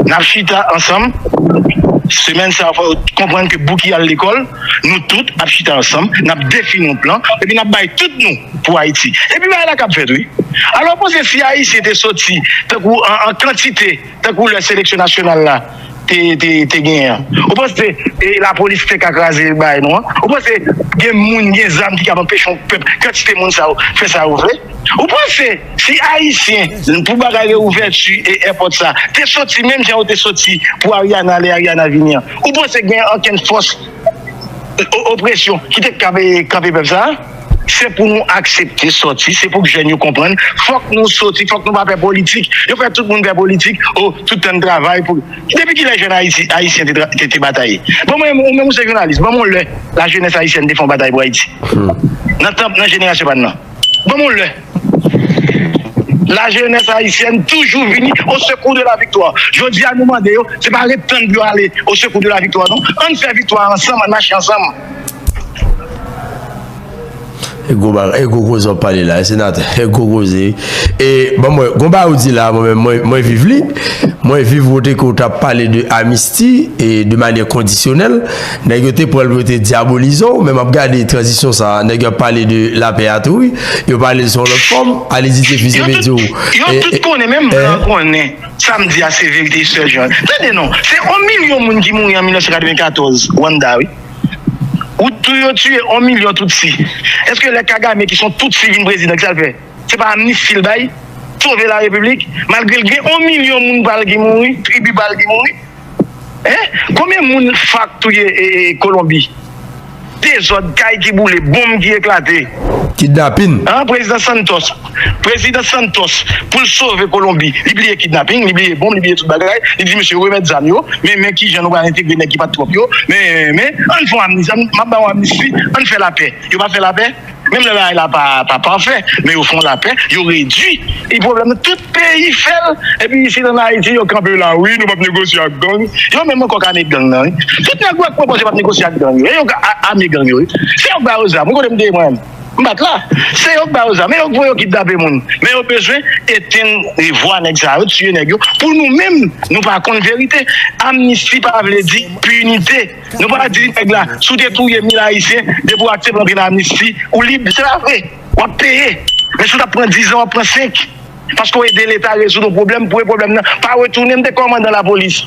N ap chita ansanm, semèn sa a, fò yo konprann ke Bouki al lekòl, nou tout ap chita ansanm, n ap defini yon plan, epi n ap bay tout nou pou Ayiti. Epi bagay la k ap fèt, wi. Alò, w panse si Ayisyen te soti, tankou an, an kantite, tankou lè seleksyon nasyonal la te, te, te genyen an? Ou panse, e, lapolis te ka kraze bagay nou an? Ou panse gen moun, gen zam ki kab anpeche yon pèp, kantite moun sa yo, fè sa yo vle? Ou panse si Ayisyen, pou bagay reouvèti e èpòt sa, te soti menm jan yo te soti pou Ariana ale, Ariana vini an, ou panse gen ankenn fòs o-, opresyon ki te kanpe, kanpe pèp sa a? Se pou nou aksepte sòti, se pou jèn yo konprann. Fòk nou soti, fòk nou pa pè politik. Yo fè tout moun pè politik. O, tout tan n travay pou. Depi kilè jèn Ayiti, Ayisyen te, tra- te, te batay? Bon, mwen, ou menm ou se jounalis. Ban m yon lè lajenès ayisyèn te fè yon batay pou Ayiti. Nan tan, nan jenerasyon pa n nan. Ban m yon lè. Lajenès ayisyèn toujou vini au secours de la victoire. Jodi a, nou mande yo, se pa ret tann pou yo ale au secours de la victoire, non. Ann fè viktwa ansanm, ann mache ansanm. E gwo bagay, e gwo koze w ap pale la, e senatè, e gwo koze. E, bon, mwen, gon bagay ou di la, mwen menm, mwen, mwen viv li. Mwen viv kote ke w t ap pale de amisti e de manyè kondisyonèl. Nèg yo te pran l pou yo te dyabolize w, men m ap gade tranzisyon sa a, nèg yo ap pale de lapè a tou, wi. Yo pale l sou yon lòt fòm, ale di se fize medyo. Yo tout konnen, menm blan konnen. Sa m di a se verite sèl jan. Tande non, se yon milyon moun ki mouri an mil nèf san katrevenkatòz, Rwanda, wi. Ou tou yo tiye yon milyon Tutsi. Èske lè Kagame ki se yon Tutsi vin prezidan, kisa l fè? Se pa amnisti l bay? Sove larepiblik? Malgre l gen yon milyon moun pa l ki mouri, tribi pa l ki mouri. Hein? Konbyen moun FARC touye e, e, Kolonbi? Dezòd, kay ki boule, bonm ki eklate. Kidnapin. An, Prezidan Santos, Prezidan Santos, pou l sove Kolonbi, li bliye kidnaping, li bliye bonm, li bliye tout bagay. Li di mesye remèt zam yo, men men kijan nou pral entegre nèg ki pa t twòp yo. Men men ann fè yon amnisti, m ap ba w amnisti, ann fè lapè. Yo pa fè lapè. Menm lè bagay la pa pa pafè, men yo fè yon lapè, yo redui. E pwoblèm nan tout peyi fè l. Epi isit ann Ayiti yo kanpe la, wi, nou p ap negosye ak gang. Yo menm ankò k ame gang nan, wi. Tout nèg ou wè k pwopoze p ap negosye ak gang yo, e yo k ame gang yo, wi. Se yo k ba yo zam, wi, kote m te ye mwen menm. M pa t la. Se yo k ba yo zam, e yo k voye yo kidnape moun. Men yo bezwen etenn vwa nèg sa yo, tiye nèg yo. Pou nou menm, nou pa konn verite. Amnisti pa vle di pinite. Nou pa di nèg la, si w te touye mil Ayisyen, depi w aksepte antre nan amnisti, ou lib. Se pa vre. W ap peye. Men si w t ap pran diz an, w ap pran senk. Paske w ede Leta rezoud yon pwoblèm, pou pwoblèm nan pa retounen. M te kòmandan lapolis.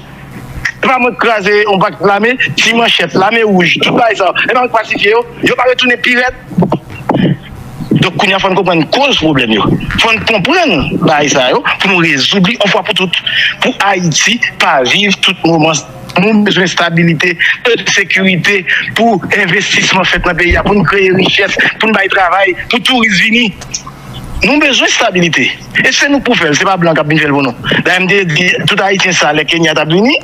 Se pa mwen k kraze yon pakèt lame, ti manchèt, lame wouj, tout bagay sa yo. E pa mwen k pasifye yo, yo pa retounen pi rèd. Donk, kounye a, fò n konprann koz pwoblèm yo. Fò n konprann bagay sa yo pou nou rezoud li yon fwa pou tout. Pou Ayiti pa viv tout moman. Nou bezwen estabilite, sekirite, pou envestisman fèt nan peyi a, pou n kreye richès, pou n bay travay, pou touris vini. Nou bezwen estabilite. E se nou k pou fè l, se pa blan k ap vin fè l pou nou. Dayè, m te di tout Ayisyen sa lè Kenya t ap vini.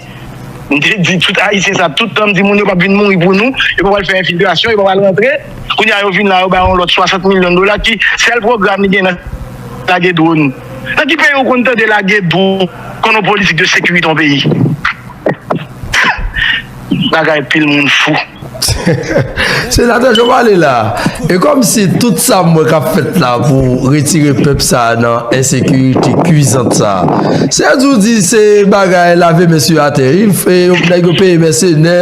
M te di tout Ayisyen sa tout tan, m di moun yo p ap vin mouri pou nou, yo pa pral fè enfiltrasyon, yo pa pral rantre. Kounye a, yo vin la, yo bay yon lòt swasant milyon dola ki sèl pwogram li gen nan lage dwòn. Nan ki peyi ou konn tande lage dwòn kòm yon politik de sekirite yon peyi? Bagay pil moun fou. Senatè Jean Bradley la, e kòmsi tout sa m wè k ap fèt la pou retire pèp sa a nan ensekirite kwizant sa a, se di w di se bagay lave men sou atè, e nèg yo peye mèsenè,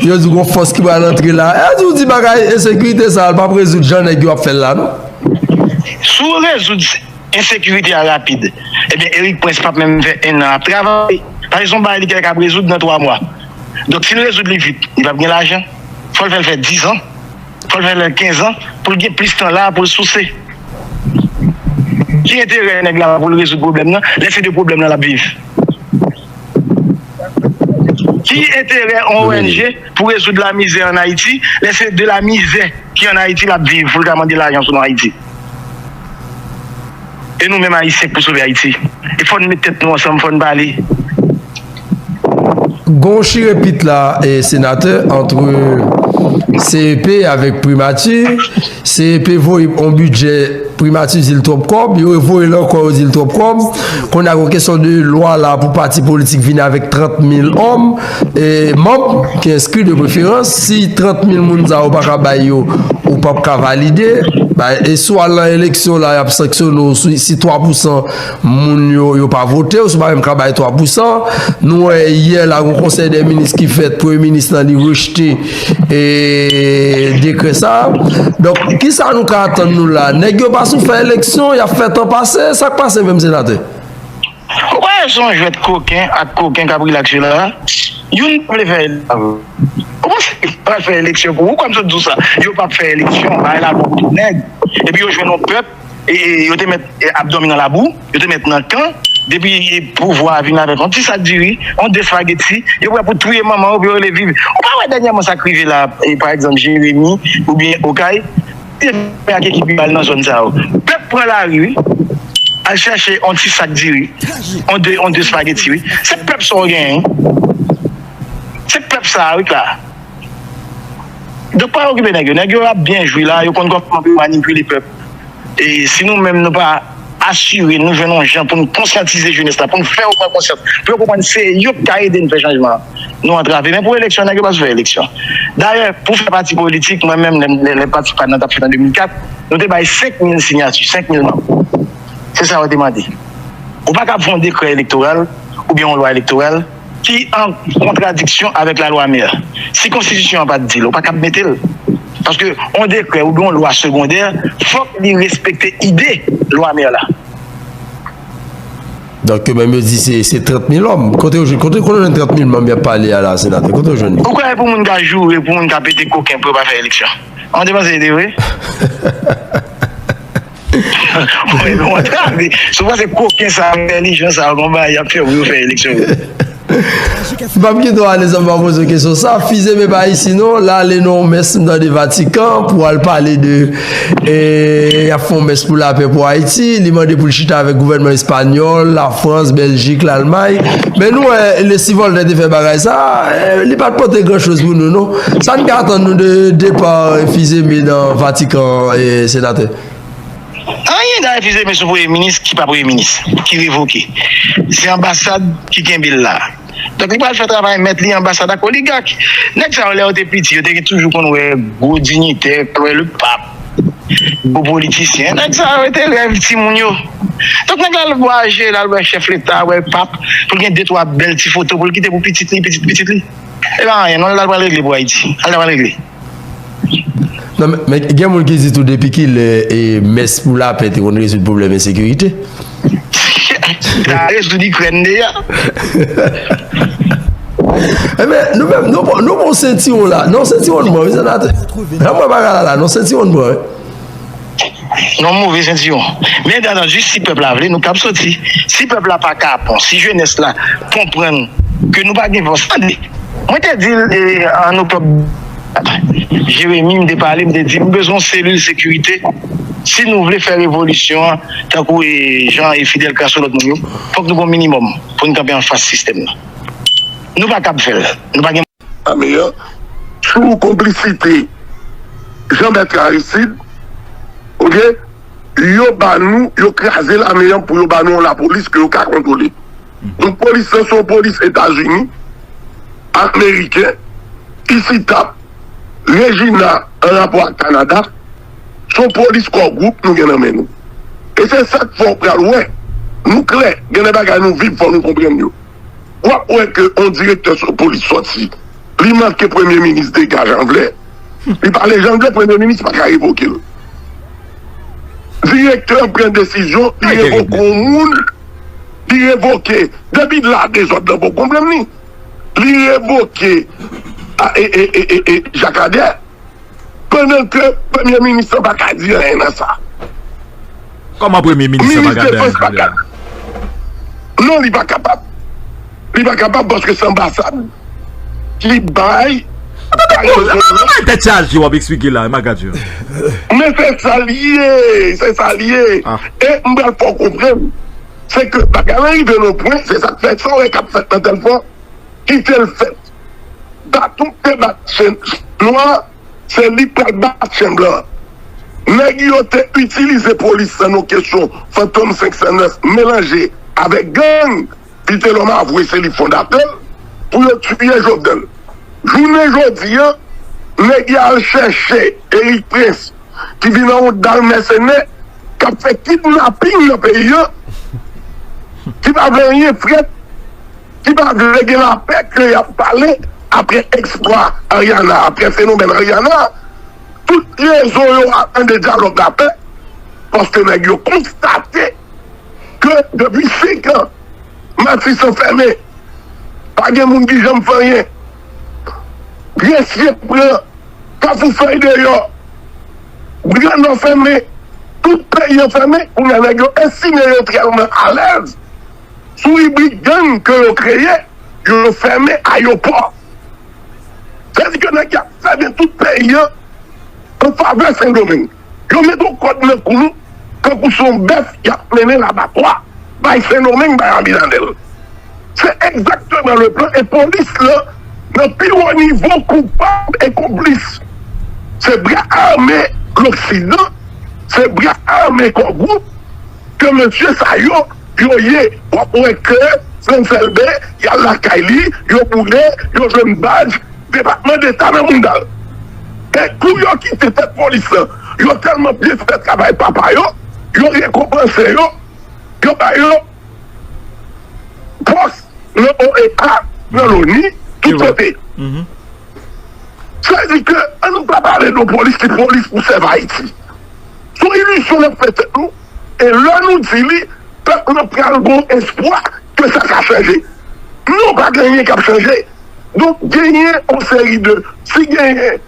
yo di gon fòs ki pral antre la, e di w di bagay ensekirite sa a l p ap rezoud jan nèg yo ap fè l la non. Si w rezoud ensekirite a rapid, ebyen Erik Prince p ap menm fè ennan ap travay. Paske se yon bagay li genlè kab rezoud nan twa mwa. Donk si l rezoud li vit, li p ap gen lajan. Fò l fè l fè diz an. Fò l fè l fè kenz an pou l gen plis tan la pou l souse. Ki enterè nèg la pou l rezoud pwoblèm nan lè se de pwoblèm nan l ap viv? Ki enterè yon O N G pou rezoud lamizè ann Ayiti lè se de lamizè ki ann Ayiti l ap viv pou l ka mande lajan sou non Ayiti? E nou menm Ayisyen k pou sove Ayiti. E fò n met tèt nou ansanm, fò n pale. Gon chire pit la, e, senatè, antre C E P avèk primati. C E P voye on bidjè, primati di l twòp kòb, yo voye l ankò, yo di l twòp kòb. Kounye a gon kesyon de lwa la pou pati politik vini avèk trant mil òm, e, manm ki enskri de preferans. Si trant mil moun sa yo pa ka bay yo, ou p ap ka valide. Ba, e si w al nan eleksyon la, y ap sanksyone w si, si twa pousan moun yo, yo pa vote w, si w pa menm ka bay twa pousan. Nou wè yè la, gon konsèy dè minis ki fèt, premye minis lan, li rejte, e, dekrè sa a. Donk, kisa nou ka atann nou la? Nèg yo pa sou fè eleksyon, y ap fè tan pase, sa k pase menm, senatè? Ou pa wè se yon jwèt koken ak koken k ap rilaks yo la? Youn pa vle fè eleksyon. Ou panse yo pral fè eleksyon pou ou? Kòm sot di w sa, yo p ap fè eleksyon, bagay la bon pou tout nèg. Epi yo jwenn yon pèp, e, e, yo te mèt, e, ap dòmi nan labou, yo te mèt nan kan, depi, e, pouvwa a vin avèk yon ti sak diri, yon de espageti, yo prè pou touye manman yo pou yo rele viv. Ou pa wè dènyèman sa k rive la, e, pa egzanp, Jeremi oubyen Okay? Ak ekip yo al nan zòn sa yo. Pèp pran lari, wi. Al chèche yon ti sak diri, yon de, yon de espageti, wi. Se pèp sa w genyen, wi. Se pèp sa a, wi, k la. Donk, pa okipe nèg yo. Nèg yo ap byen jwi la, yo konn kòman pou yo manipile pèp. E si nou menm nou pa asire nou jwenn yon jan pou n konsyantize jenès la, pou n fè yo pran konsyans, pou yo konprann se yo k ka ede n fè chanjman an, nou antrave. Men pou eleksyon, nèg yo pa sou fè eleksyon. Dayè, pou fè pati politik, mwen menm, lè, lè, lè pati pa n nan t ap fèt an de mil kat, nou te bay senk mil siyati, senk mil manm. Se sa yo te mande. Ou pa ka ap fè yon dekrè elektoral oubyen yon lwa elektoral ki an kontradiksyon avèk lalwa mè. Si konstitisyon an pa t di l, ou pa kab mete l. Paske yon dekrè oubyen yon lwa segondè, fòk li respekte ide lwa mè la. Donk, yo menm yo di se, se trant mil òm. Kote yo jwenn, kote, kote yo jwenn trant mil manm y ap pale a la, senatè? Kote yo jwenn li? Ou kwè pou moun ka joure, pou moun ka pete koken pou yo pa fè eleksyon? An te panse se te vre? Mwen, nou antrave. Si w panse koken sa, entèlijan sa, konpay, y ap fè pou yo fè eleksyon yo. M p ap kite w ale san m pa poze w kesyon sa. Fizeme pa isi non, l ale nan yon mès m tande Vatikan pou al pale de, e, y ap fè yon mès pou lapè pou Ayiti. Li mande pou l chita avèk gouvènman espanyòl, Lafrans, Bèljik, Lalmay. Men nou wè, Leslie Voltaire te fè bagay sa, e, li pa t pote gran choz pou nou non. Sa n ka atann nou de depa Fizeme nan Vatikan, e, senatè? Anyen, dayè Fizeme se premye minis ki pa premye minis, ki revoke. Se anbasad ki kenbe l la. Donk, li pral fè travay mèt li anbasad ak oligak. Nèg sa yo, lè yo te piti, yo te toujou konn wè gwo dinyitè, wè le pap, gwo politisyen. Nèg sa yo, te rèv timoun yo. Donk, nèg la, l vwayaje, l al wè chèf leta, wè pap, pou l gen de twa bèl ti foto pou l kite pou pitit li, pitit pitit li. E pa anyen, non, l al pral regle pou Ayiti. Al pral regle. Non, men, men gen moun ki di tou depi kilè e mès pou lapè te konn rezoud pwoblèm ensekirite. Sa rezoud Ikrèn deja. Ebyen, nou menm, nou pran, nou pran sentiwon la. Non, sentiwon nou pran, wi, senatè. Nan mwen bagay la, la, non, sentiwon nou pran, wi. Non, move sentiwon. Men, entandan, jis si pèp la vle, nou kab soti. Si pèp la pa ka pran, si jenès la konprann ke nou pa gen fòs, tande. Mwen te di l, e, an oktòb, Jeremi, m te pale, m te di, m bezwen yon selil sekirite. Si nou vle fè revolisyon an, tankou, e, jan e Fidel Castro, lòt moun yo, fòk nou gen yon minimòm pou n kanpe anfas sistèm nan. Nou pa kab fè l. Nou pa gen lame an sou konplisite Jean Bertrand Aristide, oke, yo ba nou, yo kraze lame an pou yo ba nou yon lapolis ke yo ka kontwole. Donk, polis lan se yon polis Etazini, ameriken, isita, Regina an rapò ak Kanada, se yon polis kò gwoup nou gen nan men nou. E se sa k fè w pral wè, nou klè, gen de bagay nou viv, fò nou konprann yo. W ap wè ke yon direktè so-, polis sòti, li manke premye minis dega jan l vle. Li pale jan l vle, premye minis pa ka revoke l. Direktè an pran desizyon, li revoke yon moun, li revoke, depi la dezòd lan poko konprann li. Li revoke, a, e, e, e, e, e, Jacques Ader. Pandan ke premye minis lan pa ka di anyen nan sa. Kòman premye minis lan pa ka di anyen? Minis defans pa ka. Non, li pa kapab. Li pa kapab paske se anbasad ki bay. Bay tèt chaje w ap eksplike la, magadyo. Men se sa l ye, se sa l ye. E m pral fè w konprann, se ke bagay la rive nan pwen, se sa k fè sa w wè k ap fèt nan Tèlfò, kite l fèt. Baton k te bat chen nwa, se li k pral bat chen blan. Nèg yo te itilize polis lan nan kesyon Fantom senk san nèf melanje avèk gang. Vitelhomme avwe se li fondatè l pou yo tiye Jovenel. Jounen jodi a, nèg yo al chèche Erik Prince ki vin an yon dal mèsenè k ap fè kidnaping nan peyi a, ki pa vle anyen frèt, ki pa vle gen lapè ke y ap pale apre eksplwa Ariana, apre fenomèn Ariana, tout rezo yo ap mande dyalòg lapè, paske nèg yo konstate ke depi senk an, Matisan fèmen, pa gen moun ki janm fè anyen. Gresye pran, Kafou Fèy deyò, Gran Nò fèmen, tout peyi an fèmen, kounye a nèg yo estime yo tèlman alèz sou ibrid gang ke yo kreye, yo fèmen ayewopò. Sa vle di ke nèg y ap fèmen tout peyi an an favè Sendomeng. Yo mete yon kòd nan kou nou, tankou se yon bèf y ap mennen labatwa, bay Sendomeng, bay Abinader. Se egzakteman le plan e polis lan, nan pi wo nivo, koupab e konplis. Se bra ame Loksidan, se bra ame Kò Gwoup, ke mesye sa yo, yo ye. W ap wè ke Frantz Elbé, y al lakay li, yo boule, yo jwenn badj Depatman Deta nan mounda l. E kou yo kite tèt polis lan, yo tèlman byen fè travay papa yo, yo rekonpanse yo, yo ba yo pòs nan O E A, nan loni, tout kote. Sa vle di ke, ann nou pa pale de yon polis ki polis pou sèvi Ayiti. Se yon ilizyon n ap fè tèt nou. E lè nou di li, pèp lan pral gon espwa ke sa ka chanje. Non, pa gen anyen k ap chanje. Donk, genyen yon seri de, si genyen,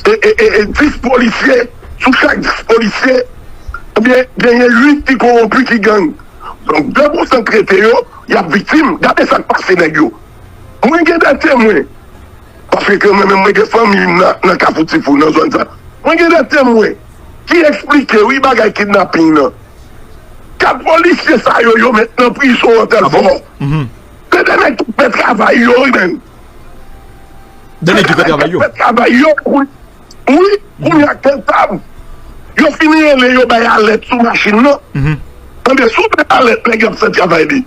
e, e, e, e, dis polisye, sou chak dis polisye, ebyen, genyen uit ki kowonpi, ki gang. Donk, de pou san k rete yo, y ap viktim. Gade sa k pase nèg yo. Mwen gen de temwen. Paske kanmenm mwen gen fanmi m nan, nan Kafou Tifou, nan zòn sa. Mwen gen de temwen ki eksplike, wi, bagay kidnaping nan. Kat polisye sa yo, yo met nan prizon an Tèlfò. Se de nèg ki fè travay yo, wi, menm. De nèg ki fè travay yo. Fè travay yo, wi. Wi, kounye a kantab. Yo fin rele, yo bay alèt sou machin nan. Anben, si w bay alèt, nèg yo ap santi avay li.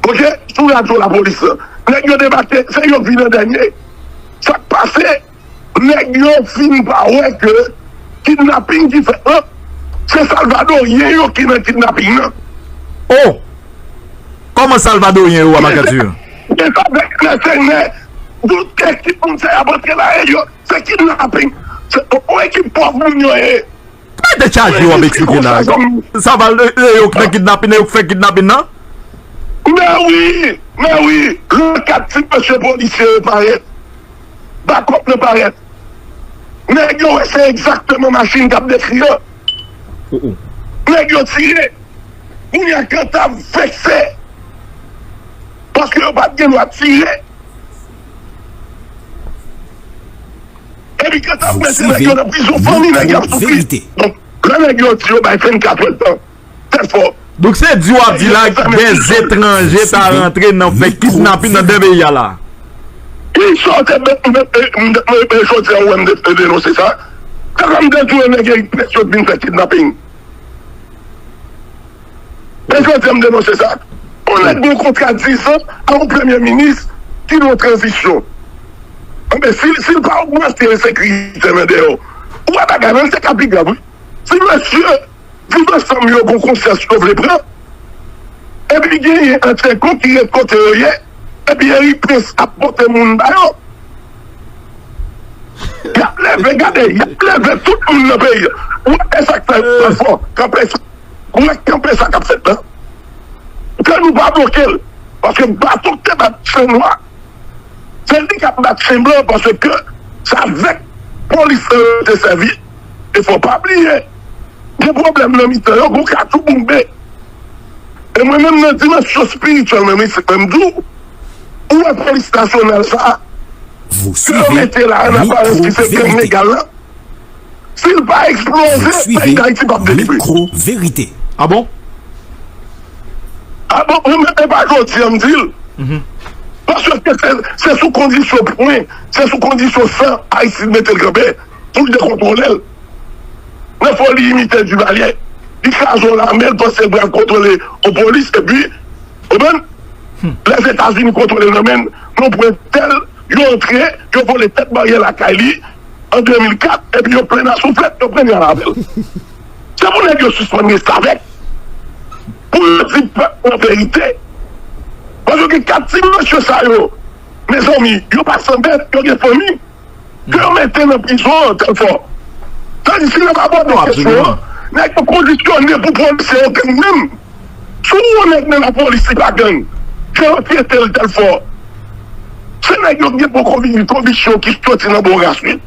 Oke? Sou radyo lapolis lan. Nèg yo debake, se yo k vin an dènye. Sa k pase? Nèg yo fin pa wè ke kidnaping ki fèt lan, se Salvadoryen yo ki nan kidnaping nan. Oh! Kòman Salvadoryen yo, Abakati? Se sa vèk mèsenè, tout ekip moun sa y ap antre la, e yo, se kidnaping. Se yon ekip pòv moun yo ye. Mete chaje w ap eksplike la. Sa va, e, e, yo k nan kidnapin, e yo k fè kidnapin nan? Men wi, men wi, lè kat ti mesye polisye yo parèt, bakòp nan parèt. Nèg yo wè se egzakteman machin k ap dekri an. Nèg yo tire. Kounye a kantab vekse. Paske yo pa t gen dwa tire. Epi kantab mete nèg yo nan prizon, fanmi nèg yo ap soufri. Donk, lè nèg yo di yo bay vennkat èdtan, Tèlfò. Donk se di w ap di la, dèzetranje ta rantre nan fè kidnapin nan de peyi a la. Wi, sa w te, jodi a ou wè m de-, denonse sa. Kaka m te di w nèg Erik Prince yo vin fè kidnaping. E jodi a m denonse sa. Yon nèg gen yon kontra diz an a yon premye minis ki nan yon tranzisyon. Anben, si, si l pa ogmante ensekirite nan deyò, ou wè bagay la, se ka pi grav, wi. Si mesye Viv Ansanm yo gon konsyans yo vle pran, epi genyen antyè kont ki ret kote yo ye, epi Erik Prince ap pote moun ba yo. Y ap leve, gade, y ap leve tout moun nan peyi a. Ou wè sa k fè Tèlfò kanpe sa, ou wè kanpe sa k ap fèt la. Ke nou pa bloke l, paske baton k te bat Sen Nwa, se li k ap bat Sen Blan, paske se avèk polis lan yo te sèvi. E fò pa bliye, gen pwoblèm nan mitan yo, gon katchou boumbe. E mwen menm nan dimansyon espirityèl menm, isit menm tou, ou wè polis nasyonal sa a, ke yo mete la an aparans ki se gang legal la, si l pa eksploze, peyi Dayiti p ap delivre. Mikro verite. Ah bon? Ah bon, mwen menm, e pa jodi a m di l. Paske se, se sou kondisyon pwen, se sou kondisyon san Ayiti mete l kanpe pou l dekontwole l. Nan foli imite Divalye, li kraze yon lame, l panse l pral kontwole yon polis, epi, ou konprann? Lèzetazini kontwole l nan men l, nan pwen tèl, yo antre, yo vole tèt baryè lakay li, an de mil kat, epi yo plen a souflèt, yo pran nèg la avè l. Se pou nèg yo sispann restavèk, pou yo di pèp lan verite. Paske kat ti mesye sa yo, mezanmi, yo pa san dèt, yo gen fanmi. Ke yo mete nan prizon an Tèlfò. Tandis ke yo pa abòde kesyon an, nèg yo kondisyone pou polisye yo gang menm. Si w wè yon nèg nan lapolis li pa gang, ke yo trete l Tèlfò. Se nèg yo ki gen pon konvi-, konviksyon ki soti nan bon ras, wi.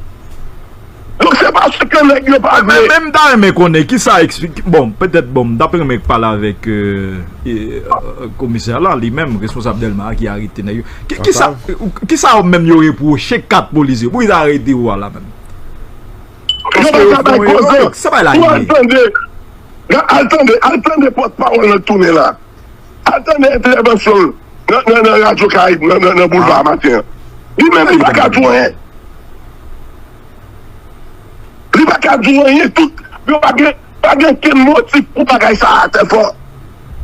Donk se paske nèg yo pa vle. Men, men m ta renmen konnen kisa eksplike. Bon, petèt, bon, m t ap renmen pale avèk, euh, e, euh, komisè la, li menm, responsab Dèlma a ki arete nèg yo. Ki, kisa, kisa menm yo repwoche kat polisye? Pou yo arete yo a la menm? Yo pa ka bay koze. Sa bay la. Ou al tande, al tande, al tande pòtpawòl nan tounen la. Al tande entèvansyon l nan, nan, nan Radyo Karayib, nan, nan, nan Boulva Maten an. Li menm, li pa ka di w anyen. Li pa ka di w anyen, tout, yo pa gen, pa gen kenn motif pou bagay sa a Tèlfò.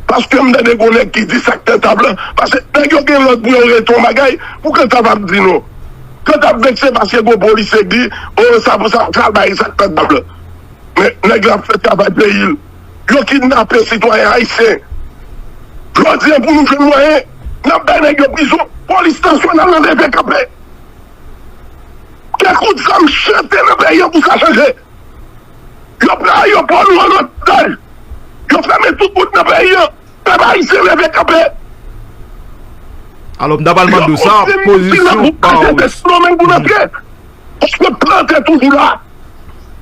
Paske m tande gon nèg ki di sa k kantab lan. Paske nèg yo gen lòd pou yo rete yon bagay, pou kantab ap di non. Kantab vekse paske gon polisye k di, o, sa pou sa, pral bay sa k kantab lan. Men nèg la ap fè travay peyi l. Yo kidnape sitwayen ayisyen. Jodi a pou nou jwenn mwayen, n ap bay nèg yo prizon. Polis nasyonal lan leve kanpe. Ke kout zam chante nan peyi an pou sa chanje. Yo pran ayewopò nou an otaj. Yo fèmen tout bout nan peyi an. Pèp ayisyen leve kanpe. Alò, m ta pral mande w sa, pozisyon pa w. Sendomeng pou n antre. Paske plan te toujou la.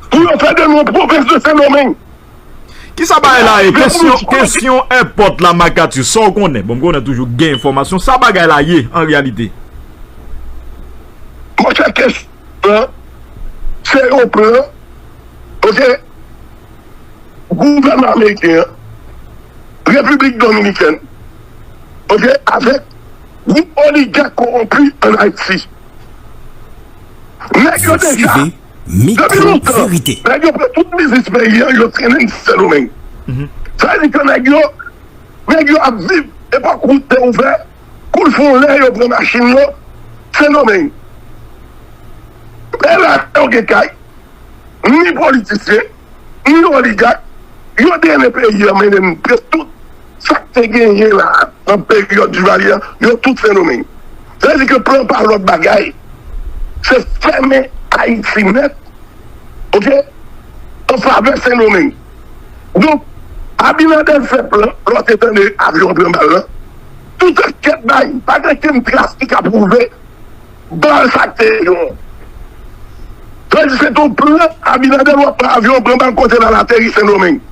Pou yo fè de nou pwovens de Sendomeng. Kisa bagay la ye? Kesyon, kesyon èpòt la, Makati, sa w konnen? Bon, m konnen toujou gen enfòmasyon. Sa bagay la ye, an reyalite? Monchè, kesyon an, se yon plan, oke, gouvènman ameriken an, Repiblik Dominikèn, oke, avèk gwoup oligak kowonpi ann Ayiti. Nèg yo deja, depi lontan, nèg yo pran tout biznis peyi an, yo trennen Sendomeng. Sa vle di ke nèg yo, nèg yo ap viv, epòk wout te ouvè, kou l fè yon lè, yo pran machin yo, Sendomeng. Men la, yo gen kay, ni politisyen, ni oligak, yo drennen peyi an, mennen preske tout sa k te genyen la, nan peryòd Divalye an, yo tout Sendomeng. Sa vle di ke plan pa lòt bagay, se fèmen Ayiti nèt, oke, an favè Sendomeng. Donk, Abinader fè plan, lè w te tande avyon pran bal lan, tout ankèt bay, pa gen kenn tras ki ka pwouve bal sa k te yo. Sa vle di se te yon plan, Abinader w ap pran avyon, pran bal kote l al ateri Sendomeng.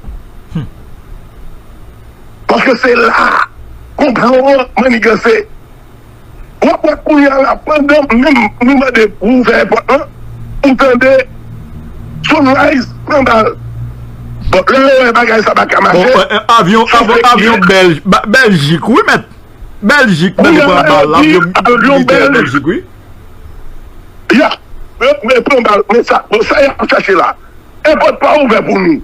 Paske se la konplo an manniganse. W ap wè kounye a la, pandan menm nou mande pou ouvè èpòt lan, ou tande Sunrise pran bal. Bon, lè yo wè bagay sa pa ka mache, avyon, avyon Bèljik, wi, mèt. Bèljik mande pran bal, avyon militè Bèljik, wi. Ya, men, men pran bal, men sa, bon, sa y ap chache la. Èpòt pa ouvè pou nou.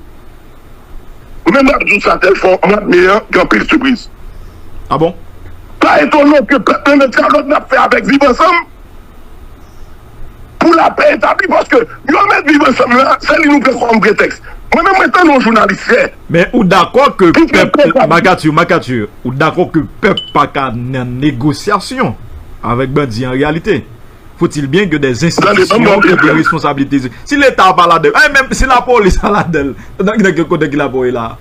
Men m ap di w sa, tèl fò, mwa me an, gen anpil sipriz. Ah bon? Pa etone ke pèp nan nan dyalòg n ap fè avèk Viv Ansanm pou lapè etabli, paske yo met Viv Ansanm la, se li nou pran kòm pretèks. Mwen menm, mwen tande yon jounalis yè. Men ou dakò ke pèp, Makati, Makati, ou dakò ke pèp pa ka nan negosyasyon avèk bandi an reyalite? Faut-il bien que des institutions ki gen responsablite. Si Leta pa ladan, eh, menm si lapolis pa ladan, nan, nan ki kote ki lapolis la?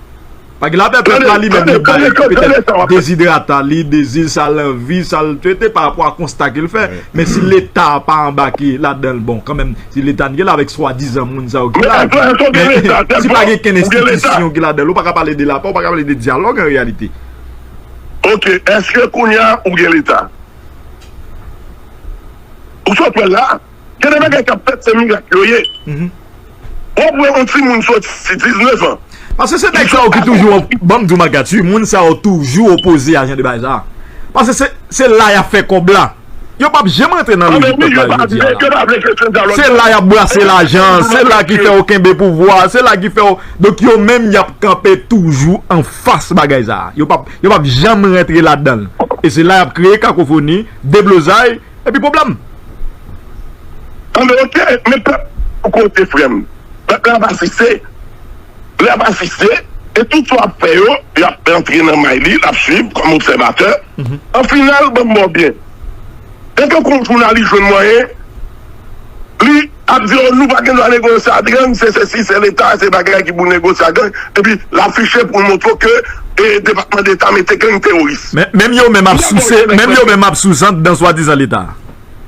Pa gen lapè, pèp la li menm li bay, petèt dezidrata li, dezi sa l anvi, sa l swete pa rapò a konsta ke l fè. Men si Leta pa anbake ladan l, bon, kanmenm, si Leta n gen la avèk swadizan moun sa yo ki la, men si pa gen kenn enstitisyon ki ladan l, ou pa ka pale de lapè, ou pa ka pale de dyalòg an reyalite. Ok, èske kounye a ou gen Leta? Ou sot wè la, gen de bagay k ap fèt, se mirak yo ye. W ap wè yon timoun soti diznèf an. Paske se nèg sa yo ki toujou, ban m di w, Makati, moun sa yo toujou opoze a jan de bagay sa. Paske se, se la y ap fè kòb la. Yo p ap janm rantre nan lojik pèp la jodi a la. Se la y ap brase lajan, se la ki fè yo kenbe pouvwa, se la ki fè yo, donk yo menm y ap kanpe toujou anfas bagay sa. Yo p ap, yo p ap janm rantre ladan l. E se la y ap kreye kakofoni, deblozay, epi pwoblèm. Tande, ok, men pèp pou kote, frè m. Pèp la ap asiste. Lè ap asiste, e tout sa w ap fè yo, y ap rantre nan may li, l ap swiv kòm obsèvatè. An final, ban m ba w byen. E tankou yon jounalis jwenn mwayen, li ap di, oh, nou pa gen dwa negosye ak gang, se sesi, se Leta, se bagay ki pou negosye ak gang. Epi, l afiche pou l montre w ke, e, Depatman Deta mete gang teworis. Men, menm yo menm ap souse, menm yo menm ap souse anndan swadizan Leta.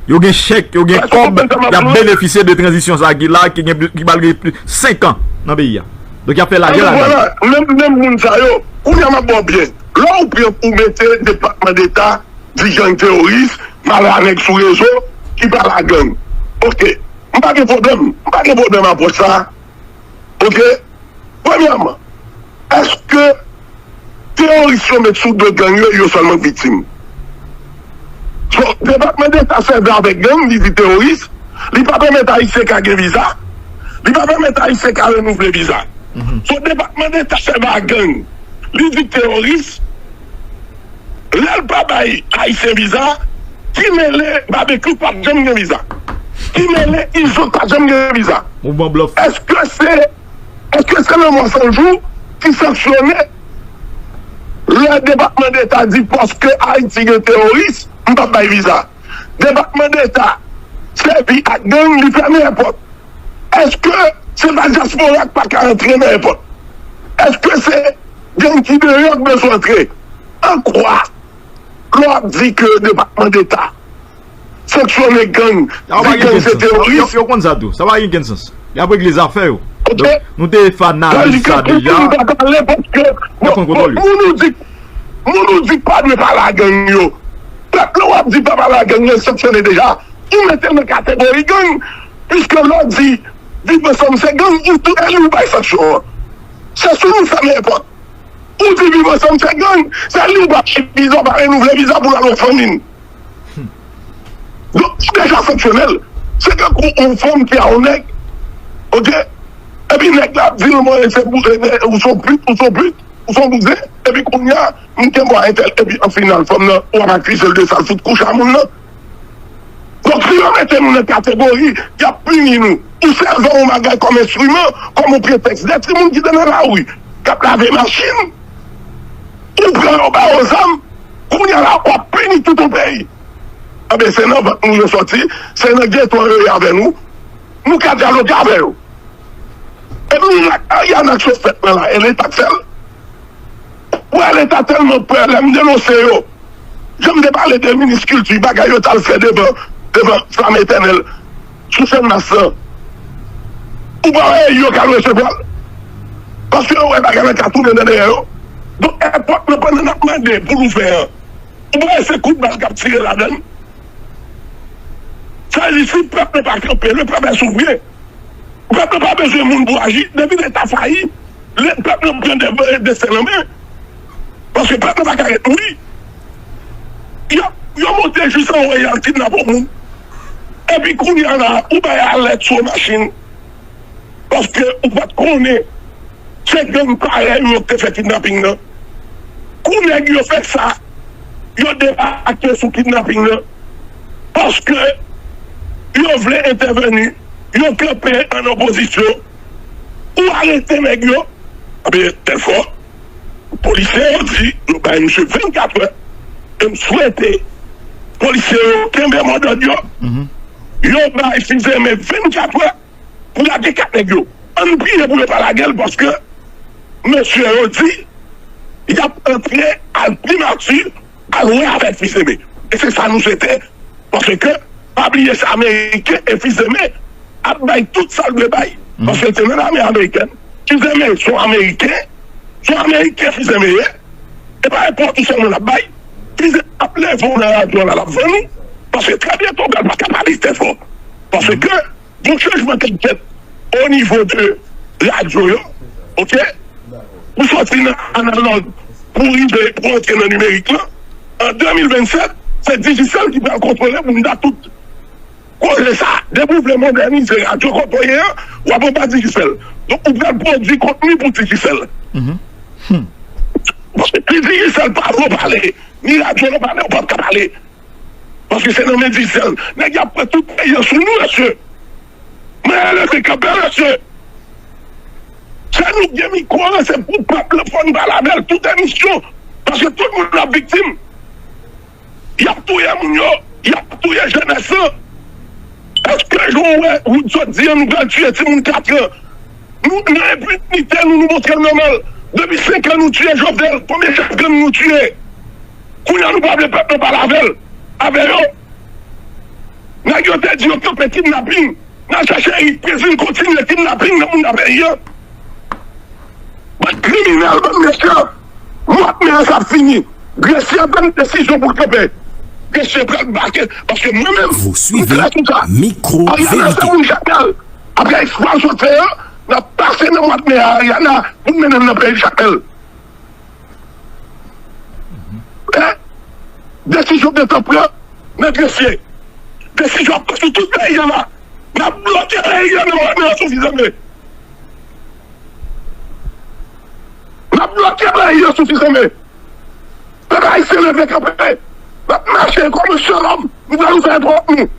Yo gen chèk, yo gen kòb, y ap benefisye de tranzisyon sa ki la, ki gen plis, ki pral gen plis senk an nan peyi a. Donk, y ap fè lajè ladan l. Menm, menm moun sa yo, kounye a m ap ba w byen. Lè w pran ou mete Depatman Deta, di gang teworis, m al a nèg sou rezo, ki pale a gang. Ok, m pa gen pwoblèm, m pa gen pwoblèm apwòch sa. Ok? Premyèman, èske teworis yo met sou do gang yo, yo sèlman k viktim? So, Depatman Deta sèvi avèk gang, li di teworis, li pa pèmèt Ayisyen ka gen viza, li pa pèmèt Ayisyen ka renouvle viza. So, Depatman Deta sèvi ak gang, li di teworis, lè l pa bay Ayisyen viza, ki mele Babekyou p ap janm gen viza? Ki mele Izo p ap janm gen viza? Mouvman blòf. Èske se, èske se Lanmò San Jou ki sanksyone lè Depatman Deta di paske Ayiti gen teworis, m p ap bay viza? Depatman Deta sèvi ak gang, li fèmen èpòt. Èske se pa dyaspora k pa ka antre nan èpòt? Èske se gang ki deyò k bezwen antre? An kwa? Lè w ap di ke Depatman Deta sanksyone gang, di gang se teworis. Yo, yo konn sa tou. Sa pa gen kenn sans. Y ap regle zafè yo. Donk, nou te fè analiz sa deja. N ap pran kontwòl li. Moun ou di, moun ou di pa dwe pale a gang yo. Pèp la w ap di pa pale a gang yo, sanksyone deja. Ou mete l nan kategori gang, piske lè w di Viv Ansanm se gang, ou tou, e li ou bay sanksyon an. Se sou nou fèmen pòt. Ou di Viv Ansanm se gang, se li ou pa bay viza, ou pa renouvle viza pou l al wè fanmi n. Donk, ou deja sanksyonè l. Se tankou yon fanm ki a yon nèg, oke? Epi nèg la ap di l, mwen, se pou, e, e, ou se yon pit, ou se yon pit, ou se yon bouzen. Epi kounye a, m te bò a entèl, epi an final, fanm nan, w ap akize l de sa l fout kouche a moun nan. Donk, si yo mete nou nan kategori, y ap pini nou. Ou sèvi yon bagay kòm enstriman, kòm yon pretèks. De timoun ki te nan lari, k ap lave machin, ou pran yo ba yo zam, kounye a la, w ap pini tout yon peyi. Anben, se nan vant nou yo sòti, se nan geto yo ye avè nou, nou ka dyaloge avè yo. Epi, Ariana k sot fèt nan la, e Leta k fè l. Ou wè Leta tèlman pè, lè m denonse yo, jan m te pale de minis kilti, bagay yo t al fè devan, devan Flanm Etènèl, sou Channmas lan. Ou pa wè yo k al resevwa l? Paske yo wè bagay la ka tounen nan dèyè yo. Donk, èpòt nan pandan n ap mande pou l ouvè an, ou pa wè se kout bal k ap tire ladan l? Sa vle di, si pèp la pa kanpe, le peuple est souverain. Pèp la pa bezwen moun pou aji. Depi Leta fayi, le, pèp la pran de, desten nan men. Paske pèp la pa ka ret mouri. Yo, yo monte jis anwo y al kidnape yon moun. Epi kounye a la, ou bay alèt sou yon machin. Paske ou pa t konnen se gang parèy ou yo k te fè kidnaping nan. Kou nèg yo fè sa, yo debake sou kidnaping nan. Paske yo vle entèveni, yo kanpe an opozisyon. Ou arete nèg yo, anben, tèlfò, polisye yo di yo bay misye vennkat è. E m swete polisye yo kenbe modòd yo. Yo bay Fils-Aimé vennkat è pou lage kat nèg yo. Ann priye pou yo pa lage l, paske mesye yo di y ap antre al primati, al wè avèk Fils-Aimé. E se sa nou swete, paske, pa bliye, se Ameriken e Fils-Aimé ap bay tout sa l dwe bay. Paske l te nan lame amerikèn. Fils-Aimé se yon Ameriken, se yon Ameriken Fils-Aimé ye. E pa enpòt ou sèlman l ap bay. Fils-Aimé ap leve w nan radyo la, l ap vann ou. Paske trè byento w pral pa ka pale tèlfò. Paske gon chanjman k ap fèt o nivo de radyo yo, oke? Pou sòti nan analòg, pou rive, pou antre nan nimerik lan, an de mil vennsèt, se Digicel ki pral kontwole bounda tout. Koze sa, depi w vle modènize radyo kote w ye an, w ap anba Digicel. Donk, ou pral pwodui kontni pou Digicel. Paske si Digicel pa vle w pale, ni radyo w pale, ou p ap ka pale. Paske se nan men Digicel. Nèg y ap pran tout peyi an sou nou, mesye. Mwen leve kanpe, mesye. Se nou k gen mikwo an, se pou pèp la fò n pale avè l tout emisyon. Paske tout moun ap viktim. Y ap touye moun yo, y ap touye jenès lan. Èske jan w wè Wood sot di an, nou pral tiye timoun kat an? Nou, nan enpinite nou, nou montre l nòmal. Depi senk an nou tiye Jovenel, konbyen chèf gang nou tiye? Kounye a nou pa vle pèp nan pale avè l, avè yo. Nèg yo te di yo kanpe kidnaping. N al chèche Eric Pézil kontinye kidnaping nan moun nan peyi an. Bann kriminèl, bann mesye. Mwa me an sa ap fini. Gresye pran desizyon pou l kanpe. Gresye pral bake. Paske mwen menm, m klè sou sa. Ariana se moun Jakmèl. Apre eksplwa l sot fè an, n ap pase nan mwa me a Ariana pou n mennen l nan peyi Jakmèl. Hein? Desizyon gentan pran nan Gresye. Desizyon ap pran sou tout peyi an la. N ap bloke peyi an nan mwa me an sou Fils-Aimé. N ap bloke peyi an sou Fils-Aimé. Pèp ayisyen leve kanpe. N ap mache kòm yon sèl òm. Nou pral ouvè dwòt nou.